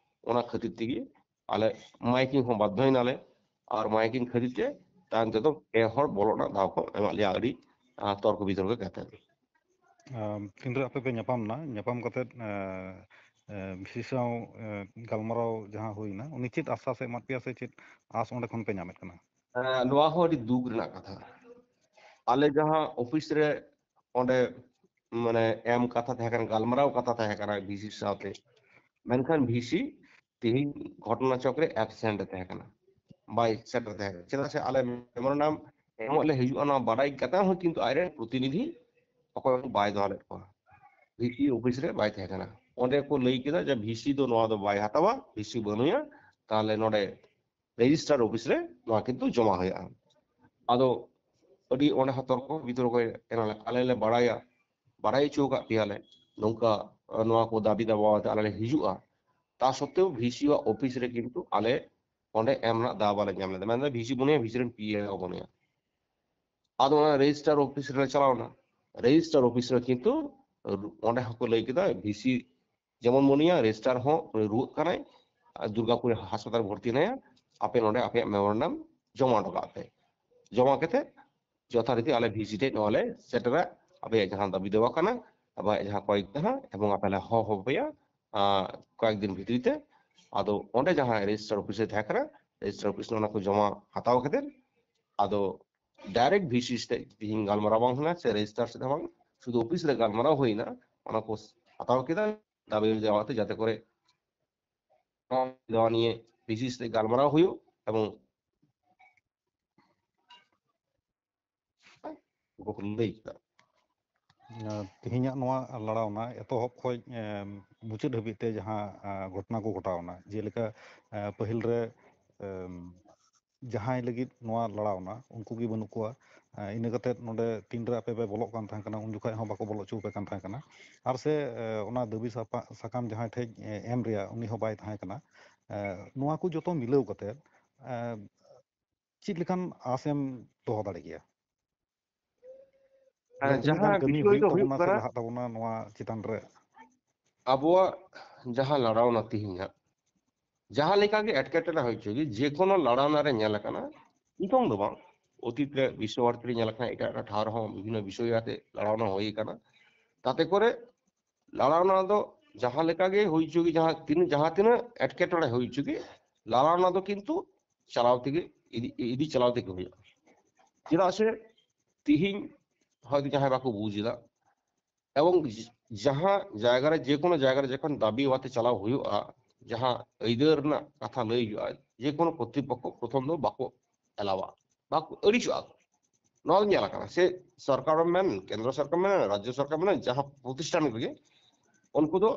ᱚᱱᱟ ᱠᱷᱟᱹᱛᱤᱨ ᱛᱮᱜᱮ ᱟᱞᱮ ᱢᱟᱭᱠᱤᱝ ᱦᱚᱸ ᱵᱟᱫᱽᱫᱷᱚᱭᱮᱱᱟᱞᱮ᱾ ᱟᱨ ᱢᱟᱭᱠᱤᱝ ᱠᱷᱟᱹᱛᱤᱨ ᱛᱮ ᱛᱟᱭᱚᱢ ᱛᱮᱫᱚ ᱯᱮ ᱦᱚᱲ ᱵᱚᱞᱚᱜ ᱨᱮᱱᱟᱜ ᱫᱟᱣ ᱠᱚ ᱮᱢᱟᱜ ᱞᱮᱭᱟ, ᱟᱹᱰᱤ, ᱟᱸ, ᱛᱚᱨᱠᱚ ᱵᱤᱛᱚᱨᱠᱚ ᱠᱟᱛᱮ᱾ ᱟᱢ, ᱛᱤᱱᱨᱮ ᱟᱯᱮ ᱯᱮ ᱧᱟᱯᱟᱢ ᱮᱱᱟ, ᱧᱟᱯᱟᱢ ᱠᱟᱛᱮ, ᱮ, ᱮ, ᱵᱷᱤᱥᱤ ᱥᱟᱶ, ᱮ, ᱜᱟᱞᱢᱟᱨᱟᱣ ᱡᱟᱦᱟᱸ ᱦᱩᱭᱱᱟ, ᱩᱱᱤ ᱪᱮᱫ ᱟᱥᱟ ᱥᱮ ᱮᱢᱟᱫ ᱯᱮᱭᱟ ᱥᱮ ᱪᱮᱫ ᱟᱸᱥ ᱚᱸᱰᱮ ᱠᱷᱚᱱ ᱯᱮ ᱧᱟᱢᱮᱫ ᱠᱟᱱᱟ? ᱮ, ᱱᱚᱣᱟ ᱦᱚᱸ ᱟᱹᱰᱤ ᱫᱩᱠ ᱨᱮᱱᱟᱜ ᱠᱟᱛᱷᱟ᱾ ᱟᱞᱮ ᱡᱟᱦᱟᱸ ᱚᱯᱷᱤᱥ ᱨᱮ ᱚᱸᱰᱮ ᱢᱟᱱᱮ ᱮᱢ ᱠᱟᱛᱷᱟ ᱛᱟᱦᱮᱸ ᱠᱟᱱᱟ, ᱜᱟᱞᱢᱟᱨᱟᱣ ᱠᱟᱛᱷᱟ ᱛᱟᱦᱮᱸ ᱠᱟᱱᱟ ᱵᱷᱤᱥᱤ ᱥᱟᱶᱛᱮ, ᱢᱮᱱᱠᱷᱟᱱ ᱵᱷᱤᱥᱤ ᱛᱮᱦᱮᱧ ᱜᱷᱚᱴᱚᱱᱟ ᱪᱚᱠ ᱨᱮ ᱮᱵᱥᱮᱱᱴ ᱮ ᱛᱟᱦᱮᱸ ᱠᱟᱱᱟ, ᱵᱟᱭ ᱥᱮᱴᱮᱨ ᱛᱟᱦᱮᱸ ᱠᱟᱱᱟ᱾ ᱪᱮᱫᱟᱜ ᱥᱮ ᱟᱞᱮ ᱢᱮᱢᱳᱨᱮᱱᱰᱟᱢ ᱮᱢᱚᱜ ᱞᱮ ᱦᱤᱡᱩᱜᱼᱟ, ᱱᱚᱣᱟ ᱵᱟᱰᱟᱭ ᱠᱟᱛᱮ ᱦᱚᱸ ᱠᱤᱱᱛᱩ ᱟᱡᱨᱮᱱ ᱯᱨᱚᱛᱤᱱᱤᱫᱷᱤ ᱚᱠᱚᱭ ᱦᱚᱸ ᱵᱟᱭ ᱫᱚᱦᱚ ᱞᱮᱫ ᱠᱚᱣᱟ, ᱵᱷᱤᱥᱤ ᱚᱯᱷᱤᱥ ᱨᱮ ᱵᱟᱭ ᱛᱟᱦᱮᱸ ᱠᱟᱱᱟ᱾ ᱚᱸᱰᱮ ᱠᱚ ᱞᱟᱹᱭ ᱠᱮᱫᱟ ᱡᱮ ᱵᱷᱤᱥᱤ ᱫᱚ ᱱᱚᱣᱟ ᱫᱚ ᱵᱟᱭ ᱦᱟᱛᱟᱣᱟ, ᱵᱷᱤᱥᱤ ᱵᱟᱹᱱᱩᱭᱟ, ᱛᱟᱦᱚᱞᱮ ᱱᱚᱰᱮ ᱨᱮᱡᱤᱥᱴᱟᱨ ᱚᱯᱷᱤᱥ ᱨᱮ ᱱᱚᱣᱟ ᱠᱤᱱᱛᱩ ᱡᱚᱢᱟ ᱦᱩᱭᱩᱜᱼᱟ᱾ ᱟᱫᱚ ᱟᱹᱰᱤ ᱚᱸᱰᱮ ᱦᱚᱸ ᱛᱚᱨᱠᱚ ᱵᱤᱛᱚᱨᱠᱚ ᱮᱱᱟᱞᱮ, ᱟᱞᱮ ᱞᱮ ᱵᱟᱲᱟᱭᱟ, ᱵᱟᱲᱟᱭ ᱦᱚᱪᱚ ᱟᱠᱟᱫ ᱯᱮᱭᱟᱞᱮ, ᱱᱚᱝᱠᱟ, ᱟᱸ, ᱱᱚᱣᱟ ᱠᱚ ᱫᱟᱹᱵᱤ ᱫᱟᱵᱟ ᱟᱛᱮ ᱟᱞᱮ ᱞᱮ ᱦᱤᱡᱩᱜᱼᱟ᱾ ᱛᱟ ᱥᱚᱛᱛᱮᱣ ᱵᱷᱤᱥᱤ ᱣᱟᱜ ᱚᱯᱷᱤᱥ ᱨᱮ ᱠᱤᱱᱛᱩ ᱟᱞᱮ ᱚᱸᱰᱮ ᱮᱢ ᱨᱮᱱᱟᱜ ᱫᱟᱣ ᱵᱟᱞᱮ ᱧᱟᱢ ᱞᱮᱫᱟ᱾ ᱢᱮᱱᱫᱟ ᱵᱷᱤᱥᱤ ᱵᱟᱹᱱᱩᱭᱟ, ᱵᱷᱤᱥᱤ ᱨᱮᱱ ᱯᱤ ᱮ ᱦᱚᱸ ᱵᱟᱹᱱᱩᱭᱟ᱾ ᱟᱫᱚ ᱚᱱᱟ ᱨᱮᱡᱤᱥᱴᱟᱨ ᱚᱯᱷᱤᱥ ᱨᱮᱞᱮ ᱪᱟᱞᱟᱣ ᱮᱱᱟ᱾ ᱨᱮᱡᱤᱥᱴᱟᱨ ᱚᱯᱷᱤᱥ ᱨᱮ ᱠᱤᱱᱛᱩ ᱚᱸᱰᱮ ᱦᱚᱸᱠᱚ ᱞᱟᱹᱭ ᱠᱮᱫᱟ, ᱵᱷᱤᱥᱤ ᱡᱮᱢᱚᱱ ᱵᱟᱹᱱᱩᱭᱟ, ᱨᱮᱡᱤᱥᱴᱟᱨ ᱦᱚᱸ ᱩᱱᱤ ᱨᱩᱣᱟᱹᱜ ᱠᱟᱱᱟᱭ, ᱟᱨ ᱫᱩᱨᱜᱟᱯᱩᱨ ᱦᱟᱥᱯᱟᱛᱟᱞ ᱨᱮ ᱵᱷᱚᱨᱛᱤ ᱦᱮᱱᱟᱭᱟ, ᱟᱯᱮ ᱱᱚᱰᱮ ᱟᱯᱮᱭᱟᱜ ᱢᱮᱢᱳᱨᱮᱱᱰᱟᱢ ᱡᱚᱢᱟ ᱦᱚᱴᱚ ᱠᱟᱜ ᱯᱮ᱾ ᱡᱚᱢᱟ ᱠᱟᱛᱮ ᱡᱚᱛᱷᱟᱨᱤᱛᱤ ᱟᱞᱮ ᱵᱷᱤᱡᱤᱴ ᱱᱚᱣᱟ ᱞᱮ ᱥᱮᱴᱮᱨᱟ, ᱟᱯᱮᱭᱟᱜ ᱡᱟᱦᱟᱸ ᱫᱟᱹᱵᱤ ᱫᱟᱣᱟ ᱠᱟᱱᱟ, ᱟᱯᱮᱭᱟᱜ ᱡᱟᱦᱟᱸ ᱠᱚᱭᱮᱠ ᱫᱷᱟᱣ, ᱮᱵᱚᱝ ᱟᱯᱮ ᱞᱮ ᱦᱚᱦᱚ ᱟᱯᱮᱭᱟ ᱠᱚᱭᱮᱠ ᱫᱤᱱ ᱵᱷᱤᱛᱨᱤ ᱛᱮ᱾ ᱟᱫᱚ ᱚᱸᱰᱮ ᱡᱟᱦᱟᱸ ᱨᱮᱡᱤᱥᱴᱟᱨ ᱚᱯᱷᱤᱥ ᱨᱮ ᱛᱟᱦᱮᱸ ᱠᱟᱱᱟ, ᱨᱮᱡᱤᱥᱴᱟᱨ ᱚᱯᱷᱤᱥ ᱚᱱᱟ ᱠᱚ ᱡᱚᱢᱟ ᱦᱟᱛᱟᱣ ᱠᱟᱛᱮ, ᱟᱫᱚ ᱰᱟᱭᱨᱮᱠᱴ ᱵᱷᱤᱥᱤ ᱥᱮᱫ ᱛᱮᱦᱤᱧ ᱜᱟᱞᱢᱟᱨᱟᱣ ᱵᱟᱝ ᱦᱩᱭᱱᱟ, ᱥᱮ ᱨᱮᱡᱤᱥᱴᱟᱨ ᱥᱮᱫ ᱦᱚᱸ ᱵᱟᱝ, ᱥᱩᱫᱷᱩ ᱚᱯᱷᱤᱥ ᱨᱮ ᱜᱟᱞᱢᱟᱨᱟᱣ ᱦᱩᱭᱱᱟ, ᱚᱱᱟ ᱠᱚ ᱦᱟᱛᱟᱣ ᱠᱮᱫᱟ ᱫᱟᱹᱵᱤ ᱫᱟᱣᱟ ᱛᱮ, ᱡᱟᱛᱮ ᱠᱚᱨᱮ ᱱᱚᱣᱟ ᱱᱤᱭᱮ ᱵᱷᱤᱥᱤ ᱥᱮᱫ ᱜᱟᱞᱢᱟᱨᱟᱣ ᱦᱩᱭᱩᱜ ᱮᱵᱚᱝ ᱠᱚ ᱞᱟᱹᱭ ᱠᱮᱫᱟ᱾ ᱛᱮᱦᱮᱧᱟᱜ ᱱᱚᱣᱟ ᱞᱟᱲᱟᱣᱱᱟ ᱮᱛᱚᱦᱚᱵ ᱠᱷᱚᱱ ᱢᱩᱪᱟᱹᱫ ᱦᱟᱹᱵᱤᱡ ᱛᱮ ᱡᱟᱦᱟᱸ ᱜᱷᱚᱴᱚᱱᱟ ᱠᱚ ᱜᱷᱚᱴᱟᱣᱱᱟ, ᱡᱮᱞᱮᱠᱟ ᱯᱟᱹᱦᱤᱞ ᱨᱮ ᱡᱟᱦᱟᱸᱭ ᱞᱟᱹᱜᱤᱫ ᱱᱚᱣᱟ ᱞᱟᱲᱟᱣᱱᱟ ᱩᱱᱠᱩ ᱜᱮ ᱵᱟᱹᱱᱩᱜ ᱠᱚᱣᱟ᱾ ᱤᱱᱟᱹ ᱠᱟᱛᱮ ᱱᱚᱰᱮ ᱛᱤᱱᱨᱮ ᱟᱯᱮ ᱯᱮ ᱵᱚᱞᱚᱜ ᱠᱟᱱ ᱛᱟᱦᱮᱸ ᱠᱟᱱᱟ, ᱩᱱ ᱡᱚᱠᱷᱚᱱ ᱦᱚᱸ ᱵᱟᱠᱚ ᱵᱚᱞᱚ ᱦᱚᱪᱚ ᱟᱯᱮ ᱠᱟᱱ ᱛᱟᱦᱮᱸ ᱠᱟᱱᱟ᱾ ᱟᱨ ᱥᱮ ᱚᱱᱟ ᱫᱟᱹᱵᱤ ᱥᱟᱯᱟ-, ᱥᱟᱠᱟᱢ ᱡᱟᱦᱟᱸᱭ ᱴᱷᱮᱡ ᱮᱢ ᱨᱮᱭᱟᱜ ᱩᱱᱤ ᱦᱚᱸ ᱵᱟᱭ ᱛᱟᱦᱮᱸ ᱠᱟᱱᱟ᱾ ᱱᱚᱣᱟ ᱠᱚ ᱡᱚᱛᱚ ᱢᱤᱞᱟᱹᱣ ᱠᱟᱛᱮ ᱪᱮᱫ ᱞᱮᱠᱟᱱ ᱟᱥ ᱮᱢ ᱫᱚᱦᱚ ᱫᱟᱲᱮ ᱠᱮᱭᱟ? ᱦᱮᱸ, ᱡᱟᱦᱟᱸ ᱛᱤᱱᱟᱹᱜ ᱜᱟᱱ ᱠᱟᱹᱢᱤ ᱵᱤᱥᱚᱭ ᱦᱩᱭᱩᱜ ᱫᱚ ᱦᱩᱭᱩᱜ ᱛᱟᱵᱚᱱᱟ ᱥᱮ ᱠᱟᱱᱟ, ᱞᱟᱦᱟᱜ ᱛᱟᱵᱚᱱᱟ ᱱᱚᱣᱟ ᱪᱮᱛᱟᱱ ᱨᱮ? ᱟᱵᱚᱣᱟᱜ ᱡᱟᱦᱟᱸ ᱞᱟᱲᱟᱣᱱᱟ ᱛᱤᱦᱤᱧᱟᱜ, ᱡᱟᱦᱟᱸ ᱞᱮᱠᱟ ᱜᱮ ᱮᱴᱠᱮᱴᱚᱬᱮ ᱦᱩᱭ ᱦᱚᱪᱚᱜᱮ, ᱡᱮ ᱠᱳᱱᱳ ᱞᱟᱲᱟᱣᱱᱟ ᱨᱮ ᱧᱮᱞ ᱟᱠᱟᱱᱟ, ᱱᱤᱛᱚᱝ ᱫᱚ ᱵᱟᱝ, ᱚᱛᱤᱛ ᱨᱮ ᱵᱤᱥᱥᱚ ᱵᱷᱟᱨᱚᱛᱤ ᱨᱮ ᱧᱮᱞ ᱟᱠᱟᱱᱟ, ᱮᱴᱟᱜ ᱮᱴᱟᱜ ᱴᱷᱟᱶ ᱨᱮᱦᱚᱸ ᱵᱤᱵᱷᱤᱱᱱᱚ ᱵᱤᱥᱚᱭ ᱟᱛᱮ ᱞᱟᱲᱟᱣᱱᱟ ᱦᱩᱭ ᱟᱠᱟᱱᱟ᱾ ᱛᱟᱛᱮ ᱠᱚᱨᱮ ᱞᱟᱲᱟᱣᱱᱟ ᱫᱚ ᱡᱟᱦᱟᱸ ᱞᱮᱠᱟ ᱜᱮ ᱦᱩᱭ ᱦᱚᱪᱚᱜᱮ, ᱡᱟᱦᱟᱸ ᱛᱤᱱᱟᱹᱜ, ᱡᱟᱦᱟᱸ ᱛᱤᱱᱟᱹᱜ ᱮᱴᱠᱮᱴᱚᱬᱮ ᱦᱩᱭ ᱦᱚᱪᱚᱜᱮ, ᱞᱟᱲᱟᱣᱱᱟ ᱫᱚ ᱠᱤᱱᱛᱩ ᱪᱟᱞᱟᱣ ᱛᱮᱜᱮ, ᱤᱫᱤ, ᱤᱫᱤ ᱪᱟᱞᱟᱣ ᱛᱮᱜᱮ ᱦᱩᱭᱩᱜᱼᱟ᱾ ᱪᱮᱫᱟᱜ ᱥᱮ ᱛᱤᱦᱤᱧ ᱦᱚᱭᱛᱳ ᱡᱟᱦᱟᱸᱭ ᱵᱟᱠᱚ ᱵᱩᱡᱽ ᱮᱫᱟ, ᱮᱵᱚᱝ ᱡᱟᱦᱟᱸ ᱡᱟᱭᱜᱟ ᱨᱮ, ᱡᱮ ᱠᱳᱱᱳ ᱡᱟᱭᱜᱟ ᱨᱮ ᱡᱚᱠᱷᱚᱱ ᱫᱟᱹᱵᱤ ᱟᱛᱮ ᱪᱟᱞᱟᱣ ᱦᱩᱭᱩᱜᱼᱟ, ᱡᱟᱦᱟᱸ ᱟᱹᱭᱫᱟᱹᱨ ᱨᱮᱱᱟᱜ ᱠᱟᱛᱷᱟ ᱞᱟᱹᱭ ᱦᱩᱭᱩᱜᱼᱟ, ᱡᱮ ᱠᱳᱱᱳ ᱠᱚᱨᱛᱨᱤᱯᱚᱠᱠᱷᱚ ᱯᱨᱚᱛᱷᱚᱢ ᱫᱚ ᱵᱟᱠᱚ ᱮᱞᱟᱣᱟ, ᱵᱟᱠᱚ ᱟᱹᱲᱤᱥᱚᱜᱼᱟ᱾ ᱱᱚᱣᱟ ᱫᱚ ᱧᱮᱞ ᱟᱠᱟᱱᱟ, ᱥᱮ ᱥᱚᱨᱠᱟᱨ ᱢᱮᱱ, ᱠᱮᱱᱫᱨᱚ ᱥᱚᱨᱠᱟᱨ ᱢᱮᱱ, ᱨᱟᱡᱽᱡᱚ ᱥᱚᱨᱠᱟᱨ ᱢᱮᱱ, ᱡᱟᱦᱟᱸ ᱯᱨᱚᱛᱤᱥᱴᱷᱟᱱ ᱨᱮᱜᱮ ᱩᱱᱠᱩ ᱫᱚ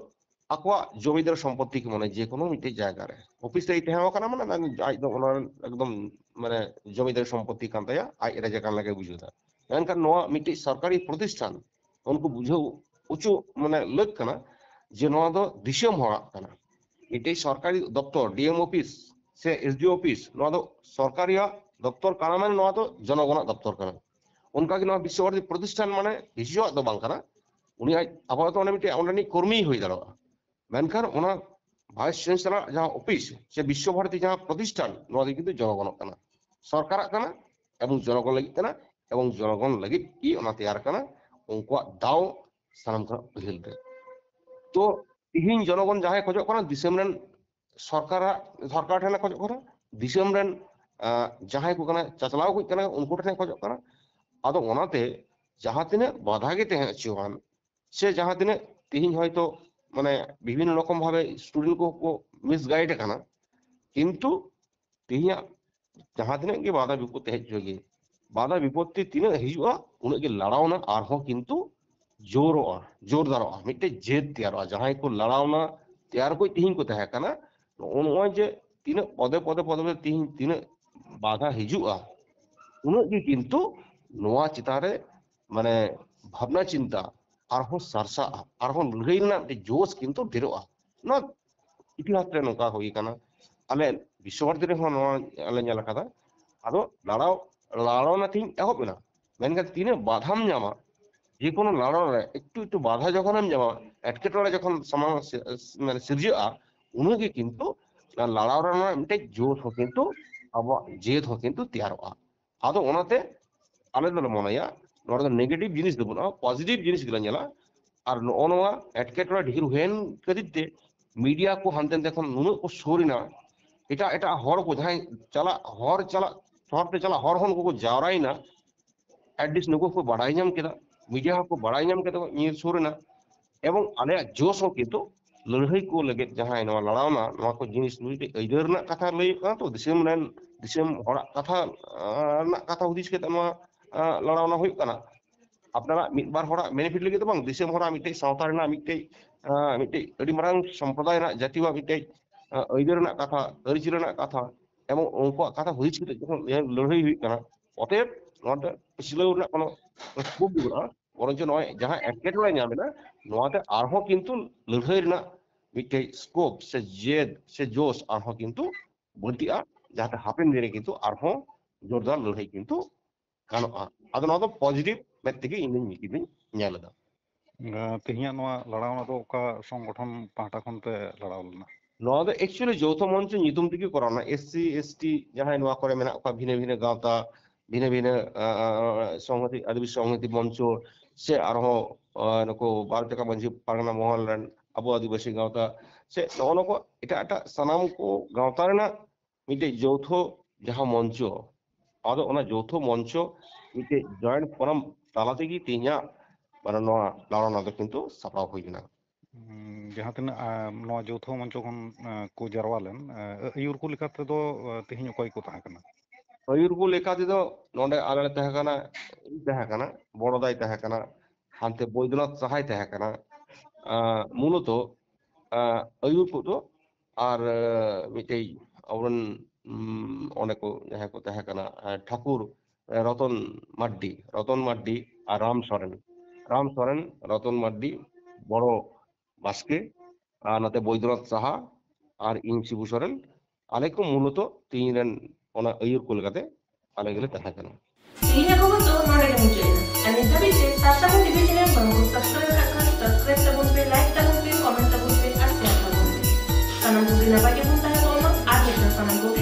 ᱟᱠᱚᱣᱟᱜ ᱡᱚᱢᱤᱫᱟᱨ ᱥᱚᱢᱯᱚᱛᱛᱤ ᱠᱚ ᱢᱚᱱᱮ, ᱡᱮ ᱠᱳᱱᱳ ᱢᱤᱫᱴᱮᱡ ᱡᱟᱭᱜᱟ ᱨᱮ ᱚᱯᱷᱤᱥ ᱨᱮᱭ ᱛᱟᱦᱮᱸ ᱠᱟᱱᱟ, ᱢᱟᱱᱮ ᱟᱡ ᱫᱚ ᱚᱱᱟ ᱮᱠᱫᱚᱢ ᱢᱟᱱᱮ ᱡᱚᱢᱤᱫᱟᱨ ᱥᱚᱢᱯᱚᱛᱛᱤ ᱠᱟᱱ ᱛᱟᱭᱟ, ᱟᱡ ᱨᱟᱡᱟ ᱠᱟᱱ ᱞᱮᱠᱟᱭ ᱵᱩᱡᱷᱟᱹᱣ ᱮᱫᱟ᱾ ᱢᱮᱱᱠᱷᱟᱱ ᱱᱚᱣᱟ ᱢᱤᱫᱴᱮᱡ ᱥᱚᱨᱠᱟᱨᱤ ᱯᱨᱚᱛᱤᱥᱴᱷᱟᱱ, ᱩᱱᱠᱩ ᱵᱩᱡᱷᱟᱹᱣ ᱦᱚᱪᱚ ᱢᱟᱱᱮ ᱞᱟᱹᱠ ᱠᱟᱱᱟ ᱡᱮ ᱱᱚᱣᱟ ᱫᱚ ᱫᱤᱥᱚᱢ ᱦᱚᱲᱟᱜ ᱠᱟᱱᱟ᱾ ᱢᱤᱫᱴᱮᱡ ᱥᱚᱨᱠᱟᱨᱤ ᱫᱚᱯᱛᱚᱨ, ᱰᱤ ᱮᱢ ᱚᱯᱷᱤᱥ ᱥᱮ ᱮᱥ ᱰᱤ ᱚᱯᱷᱤᱥ, ᱱᱚᱣᱟ ᱫᱚ ᱥᱚᱨᱠᱟᱨᱤᱭᱟᱜ ᱫᱚᱯᱛᱚᱨ ᱠᱟᱱᱟ, ᱢᱟᱱᱮ ᱱᱚᱣᱟ ᱫᱚ ᱡᱚᱱᱚᱜᱚᱱᱟᱜ ᱫᱚᱯᱛᱚᱨ ᱠᱟᱱᱟ᱾ ᱚᱱᱠᱟᱜᱮ ᱱᱚᱣᱟ ᱵᱤᱥᱥᱚ ᱵᱷᱟᱨᱚᱛᱤ ᱯᱨᱚᱛᱤᱥᱴᱷᱟᱱ ᱢᱟᱱᱮ ᱱᱤᱡᱮᱨᱟᱜ ᱫᱚ ᱵᱟᱝ ᱠᱟᱱᱟ, ᱩᱱᱤ ᱟᱡ ᱟᱯᱟᱛᱚᱛᱚ ᱚᱸᱰᱮ ᱢᱤᱫᱴᱮᱡ ᱚᱸᱰᱮᱱᱤᱡ ᱠᱚᱨᱢᱤᱭ ᱦᱩᱭ ᱫᱟᱲᱮᱭᱟᱜᱼᱟ, ᱢᱮᱱᱠᱷᱟᱱ ᱚᱱᱟ ᱵᱷᱟᱭᱤᱥ ᱪᱟᱱᱥᱮᱞᱚᱨ ᱡᱟᱦᱟᱸ ᱚᱯᱷᱤᱥ ᱥᱮ ᱵᱤᱥᱥᱚ ᱵᱷᱟᱨᱚᱛᱤ ᱡᱟᱦᱟᱸ ᱯᱨᱚᱛᱤᱥᱴᱷᱟᱱ, ᱱᱚᱣᱟ ᱫᱚ ᱠᱤᱱᱛᱩ ᱡᱚᱱᱚᱜᱚᱱᱟᱜ ᱠᱟᱱᱟ, ᱥᱚᱨᱠᱟᱨᱟᱜ ᱠᱟᱱᱟ ᱮᱵᱚᱝ ᱡᱚᱱᱚᱜᱚᱱ ᱞᱟᱹᱜᱤᱫ ᱠᱟᱱᱟ᱾ ᱮᱵᱚᱝ ᱡᱚᱱᱚᱜᱚᱱ ᱞᱟᱹᱜᱤᱫ ᱜᱮ ᱚᱱᱟ ᱛᱮᱭᱟᱨ ᱠᱟᱱᱟ᱾ ᱩᱱᱠᱩᱣᱟᱜ ᱫᱟᱣ ᱥᱟᱱᱟᱢ ᱠᱷᱚᱱᱟᱜ ᱯᱟᱹᱦᱤᱞ ᱨᱮ᱾ ᱛᱚ ᱛᱤᱦᱤᱧ ᱡᱚᱱᱚᱜᱚᱱ ᱡᱟᱦᱟᱸᱭ ᱠᱷᱚᱡᱚᱜ ᱠᱟᱱᱟ, ᱫᱤᱥᱚᱢ ᱨᱮᱱ ᱥᱚᱨᱠᱟᱨᱟᱜ, ᱥᱚᱨᱠᱟᱨ ᱴᱷᱮᱱᱮ ᱠᱷᱚᱡᱚᱜ ᱠᱟᱱᱟ, ᱫᱤᱥᱚᱢ ᱨᱮᱱ ᱟᱸ, ᱡᱟᱦᱟᱸᱭ ᱠᱚ ᱠᱟᱱᱟ, ᱪᱟᱪᱞᱟᱣ ᱠᱚ ᱠᱟᱱᱟ, ᱩᱱᱠᱩ ᱴᱷᱮᱱᱮ ᱠᱷᱚᱡᱚᱜ ᱠᱟᱱᱟ᱾ ᱟᱫᱚ ᱚᱱᱟᱛᱮ ᱡᱟᱦᱟᱸ ᱛᱤᱱᱟᱹᱜ ᱵᱟᱫᱷᱟ ᱜᱮ ᱛᱟᱦᱮᱸ ᱦᱚᱪᱚᱣᱟᱱ, ᱥᱮ ᱡᱟᱦᱟᱸ ᱛᱤᱱᱟᱹᱜ ᱛᱤᱦᱤᱧ ᱦᱚᱭᱛᱳ ᱢᱟᱱᱮ ᱵᱤᱵᱷᱤᱱᱱᱚ ᱨᱚᱠᱚᱢ ᱵᱷᱟᱵᱮ ᱥᱴᱩᱰᱮᱱᱴ ᱠᱚ, ᱠᱚ ᱢᱤᱥᱜᱟᱭᱤᱰ ᱟᱠᱟᱱᱟ, ᱠᱤᱱᱛᱩ ᱛᱤᱦᱤᱧᱟᱜ ᱡᱟᱦᱟᱸ ᱛᱤᱱᱟᱹᱜ ᱜᱮ ᱵᱟᱫᱷᱟ ᱵᱤᱯᱚᱫ ᱛᱟᱦᱮᱸ ᱦᱚᱪᱚ ᱜᱮ, ᱵᱟᱫᱷᱟ ᱵᱤᱯᱚᱛᱛᱤ ᱛᱤᱱᱟᱹᱜ ᱦᱤᱡᱩᱜᱼᱟ, ᱩᱱᱟᱹᱜ ᱜᱮ ᱞᱟᱲᱟᱣᱱᱟ ᱟᱨᱦᱚᱸ ᱠᱤᱱᱛᱩ ᱡᱳᱨᱚᱜᱼᱟ, ᱡᱳᱨᱫᱟᱨᱚᱜᱼᱟ, ᱢᱤᱫᱴᱮᱡ ᱡᱮᱫ ᱛᱮᱭᱟᱨᱚᱜᱼᱟ᱾ ᱡᱟᱦᱟᱸᱭ ᱠᱚ ᱞᱟᱲᱟᱣᱱᱟ ᱛᱮᱭᱟᱨ ᱠᱚ ᱛᱤᱦᱤᱧ ᱠᱚ ᱛᱟᱦᱮᱸ ᱠᱟᱱᱟ, ᱱᱚᱜᱼᱚ ᱱᱚᱜᱼᱚᱭ ᱡᱮ ᱛᱤᱱᱟᱹᱜ ᱯᱚᱫᱮ ᱯᱚᱫᱮ ᱯᱚᱫᱮ ᱯᱚᱫᱮ ᱛᱤᱦᱤᱧ ᱛᱤᱱᱟᱹᱜ ᱵᱟᱫᱷᱟ ᱦᱤᱡᱩᱜᱼᱟ, ᱩᱱᱟᱹᱜ ᱜᱮ ᱠᱤᱱᱛᱩ ᱱᱚᱣᱟ ᱪᱮᱛᱟᱱ ᱨᱮ ᱢᱟᱱᱮ ᱵᱷᱟᱵᱽᱱᱟ ᱪᱤᱱᱛᱟ ᱟᱨᱦᱚᱸ ᱥᱟᱨᱥᱟᱜᱼᱟ, ᱟᱨᱦᱚᱸ ᱞᱟᱹᱲᱦᱟᱹᱭ ᱨᱮᱱᱟᱜ ᱢᱤᱫᱴᱮᱡ ᱡᱳᱥ ᱠᱤᱱᱛᱩ ᱰᱷᱮᱨᱚᱜᱼᱟ᱾ ᱱᱚᱣᱟ ᱤᱛᱤᱦᱟᱥ ᱨᱮ ᱱᱚᱝᱠᱟ ᱦᱩᱭ ᱟᱠᱟᱱᱟ, ᱟᱞᱮ ᱵᱤᱥᱥᱚ ᱵᱷᱟᱨᱚᱛᱤ ᱨᱮᱦᱚᱸ ᱱᱚᱣᱟ ᱞᱮ ᱧᱮᱞ ᱟᱠᱟᱫᱟ᱾ ᱟᱫᱚ ᱞᱟᱲᱟᱣ, ᱞᱟᱲᱟᱣᱱᱟ ᱛᱤᱦᱤᱧ ᱮᱦᱚᱵ ᱮᱱᱟ, ᱢᱮᱱᱠᱷᱟᱱ ᱛᱤᱱᱟᱹᱜ ᱵᱟᱫᱷᱟᱢ ᱧᱟᱢᱟ, ᱡᱮᱠᱳᱱᱳ ᱞᱟᱲᱟᱣ ᱨᱮ ᱮᱠᱴᱩ ᱮᱠᱴᱩ ᱵᱟᱫᱷᱟ ᱡᱚᱠᱷᱚᱱᱮᱢ ᱧᱟᱢᱟ, ᱮᱴᱠᱮᱴᱚᱬᱮ ᱡᱚᱠᱷᱚᱱ ᱥᱟᱢᱟᱝ ᱥᱤ-, ᱢᱟᱱᱮ ᱥᱤᱨᱡᱟᱹᱜᱼᱟ, ᱩᱱᱟᱹᱜ ᱜᱮ ᱠᱤᱱᱛᱩ ᱚᱱᱟ ᱞᱟᱲᱟᱣ ᱨᱮᱱᱟᱜ ᱢᱤᱫᱴᱮᱡ ᱡᱳᱥ ᱦᱚᱸ ᱠᱤᱱᱛᱩ ᱟᱵᱚᱣᱟᱜ ᱡᱮᱫ ᱦᱚᱸ ᱠᱤᱱᱛᱩ ᱛᱮᱭᱟᱨᱚᱜᱼᱟ᱾ ᱟᱫᱚ ᱚᱱᱟᱛᱮ ᱟᱞᱮ ᱫᱚᱞᱮ ᱢᱚᱱᱮᱭᱟ ᱱᱚᱰᱮ ᱫᱚ ᱱᱮᱜᱮᱴᱤᱵᱷ ᱡᱤᱱᱤᱥ ᱫᱚ ᱵᱟᱹᱱᱩᱜᱼᱟ, ᱯᱚᱡᱤᱴᱤᱵᱷ ᱡᱤᱱᱤᱥ ᱜᱮᱞᱮ ᱧᱮᱞᱟ᱾ ᱟᱨ ᱱᱚᱜᱼᱚ ᱱᱚᱣᱟ ᱮᱴᱠᱮᱴᱚᱬᱮ ᱰᱷᱮᱨ ᱦᱩᱭᱮᱱ ᱠᱷᱟᱹᱛᱤᱨ ᱛᱮ ᱢᱤᱰᱤᱭᱟ ᱠᱚ ᱦᱟᱱᱛᱮ ᱱᱟᱛᱮ ᱠᱷᱚᱱ ᱱᱩᱱᱟᱹᱜ ᱠᱚ ᱥᱩᱨ ᱮᱱᱟ, ᱮᱴᱟᱜ ᱮᱴᱟᱜ ᱦᱚᱲ ᱠᱚ ᱡᱟᱦᱟᱸᱭ ᱪᱟᱞᱟᱜ ᱦᱚᱨ, ᱪᱟᱞᱟᱜ ᱦᱚᱨ ᱛᱮ ᱪᱟᱞᱟᱜ ᱦᱚᱲ ᱦᱚᱸ ᱱᱩᱠᱩ ᱠᱚ ᱡᱟᱣᱨᱟᱭᱮᱱᱟ, ᱮᱴᱞᱤᱥᱴ ᱱᱩᱠᱩ ᱠᱚ ᱵᱟᱲᱟᱭ ᱧᱟᱢ ᱠᱮᱫᱟ, ᱢᱤᱰᱤᱭᱟ ᱦᱚᱸᱠᱚ ᱵᱟᱲᱟᱭ ᱧᱟᱢ ᱠᱮᱫᱟ ᱱᱤᱭᱟᱹ ᱥᱩᱨ ᱨᱮᱱᱟᱜ᱾ ᱮᱵᱚᱝ ᱟᱞᱮᱭᱟᱜ ᱡᱳᱥ ᱦᱚᱸ ᱠᱤᱱᱛᱩ ᱞᱟᱹᱲᱦᱟᱹᱭ ᱠᱚ ᱞᱟᱹᱜᱤᱫ ᱡᱟᱦᱟᱸᱭ ᱱᱚᱣᱟ ᱞᱟᱲᱟᱣᱱᱟ, ᱱᱚᱣᱟ ᱠᱚ ᱡᱤᱱᱤᱥ ᱢᱤᱫᱴᱮᱡ ᱟᱹᱭᱫᱟᱹᱨ ᱨᱮᱱᱟᱜ ᱠᱟᱛᱷᱟ ᱞᱟᱹᱭ ᱦᱩᱭᱩᱜ ᱠᱟᱱᱟ ᱛᱚ, ᱫᱤᱥᱚᱢ ᱨᱮᱱ, ᱫᱤᱥᱚᱢ ᱦᱚᱲᱟᱜ ᱠᱟᱛᱷᱟ, ᱟᱸ, ᱨᱮᱱᱟᱜ ᱠᱟᱛᱷᱟ ᱦᱩᱫᱤᱥ ᱠᱟᱛᱮ ᱱᱚᱣᱟ, ᱟᱸ, ᱞᱟᱲᱟᱣᱱᱟ ᱦᱩᱭᱩᱜ ᱠᱟᱱᱟ᱾ ᱟᱯᱱᱟᱨᱟᱜ ᱢᱤᱫ ᱵᱟᱨ ᱦᱚᱲᱟᱜ ᱵᱮᱱᱤᱯᱷᱤᱴ ᱞᱟᱹᱜᱤᱫ ᱫᱚ ᱵᱟᱝ, ᱫᱤᱥᱚᱢ ᱦᱚᱲᱟᱜ ᱢᱤᱫᱴᱮᱡ ᱥᱟᱶᱛᱟ ᱨᱮᱱᱟᱜ ᱢᱤᱫᱴᱮᱡ, ᱟᱸ, ᱢᱤᱫᱴᱮᱡ ᱟᱹᱰᱤ ᱢᱟᱨᱟᱝ ᱥᱚᱢᱯᱨᱚᱫᱟᱭ ᱨᱮᱱᱟᱜ, ᱡᱟᱹᱛᱤᱣᱟᱜ ᱢᱤᱫᱴᱮᱡ, ᱟᱸ, ᱟᱹᱭᱫᱟᱹᱨ ᱨᱮᱱᱟᱜ ᱠᱟᱛᱷᱟ, ᱟᱹᱨᱤᱪᱟᱹᱞᱤ ᱨᱮᱱᱟᱜ ᱠᱟᱛᱷᱟ, ᱮᱵᱚᱝ ᱩᱱᱠᱩᱣᱟᱜ ᱠᱟᱛᱷᱟ ᱦᱩᱫᱤᱥ ᱠᱟᱛᱮ ᱡᱚᱠᱷᱚᱱ ᱞᱟᱹᱲᱦᱟᱹᱭ ᱦᱩᱭᱩᱜ ᱠᱟᱱᱟ, ᱚᱛᱮᱵ ᱱᱚᱣᱟ ᱫᱚ ᱯᱤᱪᱷᱞᱟᱹᱣ ᱨᱮᱱᱟᱜ ᱠᱳᱱᱳ ᱥᱠᱳᱯ ᱜᱮ ᱵᱟᱹᱱᱩᱜᱼᱟ᱾ ᱵᱚᱨᱚᱝᱪᱚ ᱱᱚᱜᱼᱚᱭ ᱡᱟᱦᱟᱸ ᱮᱴᱠᱮᱴᱚᱬᱮ ᱧᱟᱢ ᱮᱱᱟ, ᱱᱚᱣᱟᱛᱮ ᱟᱨᱦᱚᱸ ᱠᱤᱱᱛᱩ ᱞᱟᱹᱲᱦᱟᱹᱭ ᱨᱮᱱᱟᱜ ᱢᱤᱫᱴᱮᱡ ᱥᱠᱳᱯ ᱥᱮ ᱡᱮᱫ ᱥᱮ ᱡᱳᱥ ᱟᱨᱦᱚᱸ ᱠᱤᱱᱛᱩ ᱵᱟᱹᱲᱛᱤᱜᱼᱟ, ᱡᱟᱦᱟᱸᱛᱮ ᱦᱟᱯᱮᱱ ᱫᱤᱱ ᱨᱮ ᱠᱤᱱᱛᱩ ᱟᱨᱦᱚᱸ ᱡᱳᱨᱫᱟᱨ ᱞᱟᱹᱲᱦᱟᱹᱭ ᱠᱤᱱᱛᱩ ᱜᱟᱱᱚᱜᱼᱟ᱾ ᱟᱫᱚ ᱱᱚᱣᱟ ᱫᱚ ᱯᱚᱡᱤᱴᱤᱵᱷ ᱢᱮᱫ ᱛᱮᱜᱮ ᱤᱧ ᱫᱚᱧ ᱧᱮᱞ ᱮᱫᱟ᱾ ᱟᱸ, ᱛᱮᱦᱮᱧᱟᱜ ᱱᱚᱣᱟ ᱞᱟᱲᱟᱣᱱᱟ ᱫᱚ ᱚᱠᱟ ᱥᱚᱝᱜᱚᱴᱷᱚᱱ ᱯᱟᱦᱴᱟ ᱠᱷᱚᱱ ᱯᱮ ᱞᱟᱲᱟᱣ ᱞᱮᱱᱟ? ᱱᱚᱣᱟ ᱫᱚ ᱮᱠᱪᱩᱭᱮᱞᱤ ᱡᱳᱣᱛᱷᱚ ᱢᱚᱧᱪᱚ ᱧᱩᱛᱩᱢ ᱛᱮᱜᱮ ᱠᱚᱨᱟᱣ ᱞᱮᱱᱟ᱾ ᱮᱥ ᱥᱤ, ᱮᱥ ᱴᱤ ᱡᱟᱦᱟᱸᱭ ᱱᱚᱣᱟ ᱠᱚᱨᱮ ᱢᱮᱱᱟᱜ ᱠᱚᱣᱟ, ᱵᱷᱤᱱᱟᱹ ᱵᱷᱤᱱᱟᱹ ᱜᱟᱶᱛᱟ, ᱵᱷᱤᱱᱟᱹ ᱵᱷᱤᱱᱟᱹ ᱥᱚᱝᱦᱚᱛᱤ, ᱟᱹᱫᱤᱵᱟᱹᱥᱤ ᱥᱚᱝᱦᱚᱛᱤ ᱢᱚᱧᱪᱚ ᱥᱮ ᱟᱨᱦᱚᱸ ᱱᱩᱠᱩ ᱵᱟᱨᱚ ᱪᱟᱠᱟ ᱢᱟᱹᱡᱷᱤ ᱯᱟᱨᱜᱟᱱᱟ ᱢᱚᱦᱚᱞ ᱨᱮᱱ ᱟᱵᱚ ᱟᱹᱫᱤᱵᱟᱹᱥᱤ ᱜᱟᱶᱛᱟ ᱥᱮ ᱱᱚᱜᱼᱚ ᱱᱚᱣᱟ ᱠᱚ ᱮᱴᱟᱜ ᱮᱴᱟᱜ ᱥᱟᱱᱟᱢ ᱠᱚ ᱜᱟᱶᱛᱟ ᱨᱮᱱᱟᱜ ᱢᱤᱫᱴᱮᱡ ᱡᱳᱣᱛᱷᱚ ᱡᱟᱦᱟᱸ ᱢᱚᱧᱪᱚ, ᱟᱫᱚ ᱚᱱᱟ ᱡᱳᱣᱛᱷᱚ ᱢᱚᱧᱪᱚ ᱢᱤᱫᱴᱮᱡ joint forum ᱛᱟᱞᱟ ᱛᱮᱜᱮ ᱛᱮᱦᱮᱧᱟᱜ ᱢᱟᱱᱮ ᱱᱚᱣᱟ ᱞᱟᱲᱟᱣᱱᱟ ᱫᱚ ᱠᱤᱱᱛᱩ ᱥᱟᱯᱲᱟᱣ ᱦᱩᱭ ᱞᱮᱱᱟ᱾ ᱡᱟᱦᱟᱸ ᱛᱤᱱᱟᱹᱜ ᱱᱚᱣᱟ ᱡᱳᱣᱛᱷᱚ ᱢᱚᱧᱪᱚ ᱠᱷᱚᱱ ᱠᱚ ᱡᱟᱨᱣᱟ ᱞᱮᱱ, ᱟᱹᱭᱩᱨ ᱠᱚ ᱞᱮᱠᱟ ᱛᱮᱫᱚ ᱛᱮᱦᱮᱧ ᱚᱠᱚᱭ ᱠᱚ ᱛᱟᱦᱮᱸ ᱠᱟᱱᱟ? ᱟᱹᱭᱩᱨ ᱠᱚ ᱞᱮᱠᱟ ᱛᱮᱫᱚ ᱱᱚᱰᱮ ᱟᱞᱮ ᱞᱮ ᱛᱟᱦᱮᱸ ᱠᱟᱱᱟ, ᱤᱧ ᱛᱟᱦᱮᱸ ᱠᱟᱱᱟ, ᱵᱚᱲᱚᱫᱟᱭ ᱛᱟᱦᱮᱸ ᱠᱟᱱᱟ, ᱦᱟᱱᱛᱮ ᱵᱳᱭᱫᱚᱱᱟᱛᱷ ᱥᱟᱦᱟᱭ ᱛᱟᱦᱮᱸ ᱠᱟᱱᱟ᱾ ᱢᱩᱞᱚᱛᱚ ᱟᱹᱭᱩᱨ ᱠᱚᱫᱚ ᱟᱨ ᱢᱤᱫᱴᱮᱡ ᱟᱵᱚᱨᱮᱱ ᱚᱸᱰᱮ ᱠᱚ ᱡᱟᱦᱟᱸᱭ ᱠᱚ ᱛᱟᱦᱮᱸ ᱠᱟᱱᱟ, ᱴᱷᱟᱹᱠᱩᱨ ᱨᱚᱛᱚᱱ ᱢᱟᱨᱰᱤ, ᱨᱚᱛᱚᱱ ᱢᱟᱨᱰᱤ ᱟᱨ ᱨᱟᱢ ᱥᱚᱨᱮᱱ, ᱨᱟᱢ ᱥᱚᱨᱮᱱ, ᱨᱚᱛᱚᱱ ᱢᱟᱨᱰᱤ, ᱵᱚᱲᱚ ᱵᱟᱥᱠᱮ, ᱟᱨ ᱱᱚᱛᱮ ᱵᱳᱭᱫᱚᱱᱟᱛᱷ ᱥᱟᱦᱟ ᱟᱨ ᱤᱧ ᱥᱤᱵᱩ ᱥᱚᱨᱮᱱ, ᱟᱞᱮ ᱠᱚ ᱢᱩᱞᱚᱛᱚ ᱛᱤᱦᱤᱧ ᱨᱮᱱ ᱚᱱᱟ ᱟᱹᱭᱩᱨ ᱠᱚ ᱞᱮᱠᱟᱛᱮ ᱟᱞᱮ ᱜᱮᱞᱮ ᱛᱟᱦᱮᱸ ᱠᱟᱱᱟ᱾ ᱛᱮᱦᱮᱧᱟᱜ ᱠᱷᱚᱵᱚᱨ ᱫᱚ ᱱᱚᱰᱮ ᱜᱮ ᱢᱩᱪᱟᱹᱫ ᱮᱱᱟ᱾ ᱟᱨ ᱱᱤᱛ ᱫᱷᱟᱹᱵᱤᱡ ᱛᱮ ᱥᱟᱨᱥᱟᱜᱩᱱ ᱴᱤᱵᱷᱤ ᱪᱮᱱᱮᱞ ᱵᱟᱝ ᱠᱚ ᱥᱟᱵᱥᱠᱨᱟᱭᱤᱵ ᱟᱠᱟᱫ ᱠᱷᱟᱱ ᱥᱟᱵᱥᱠᱨᱟᱭᱤᱵ ᱛᱟᱵᱚᱱ ᱯᱮ, ᱞᱟᱭᱤᱠ ᱛᱟᱵᱚᱱ ᱯᱮ, ᱠᱚᱢᱮᱱᱴ ᱛᱟᱵᱚᱱ ᱯᱮ ᱟᱨ ᱥᱮᱭᱟᱨ ᱛᱟᱵᱚᱱ ᱯᱮ᱾ ᱥᱟᱱᱟᱢ ᱠᱚᱜᱮ ᱱᱟᱯᱟᱭ ᱜᱮᱵᱚᱱ ᱛᱟᱦᱮᱸ ᱠᱚᱜ ᱢᱟ ᱟᱨ ᱢᱤᱫᱴᱟᱝ ᱥᱟᱱᱟᱢ ᱠᱚᱜᱮ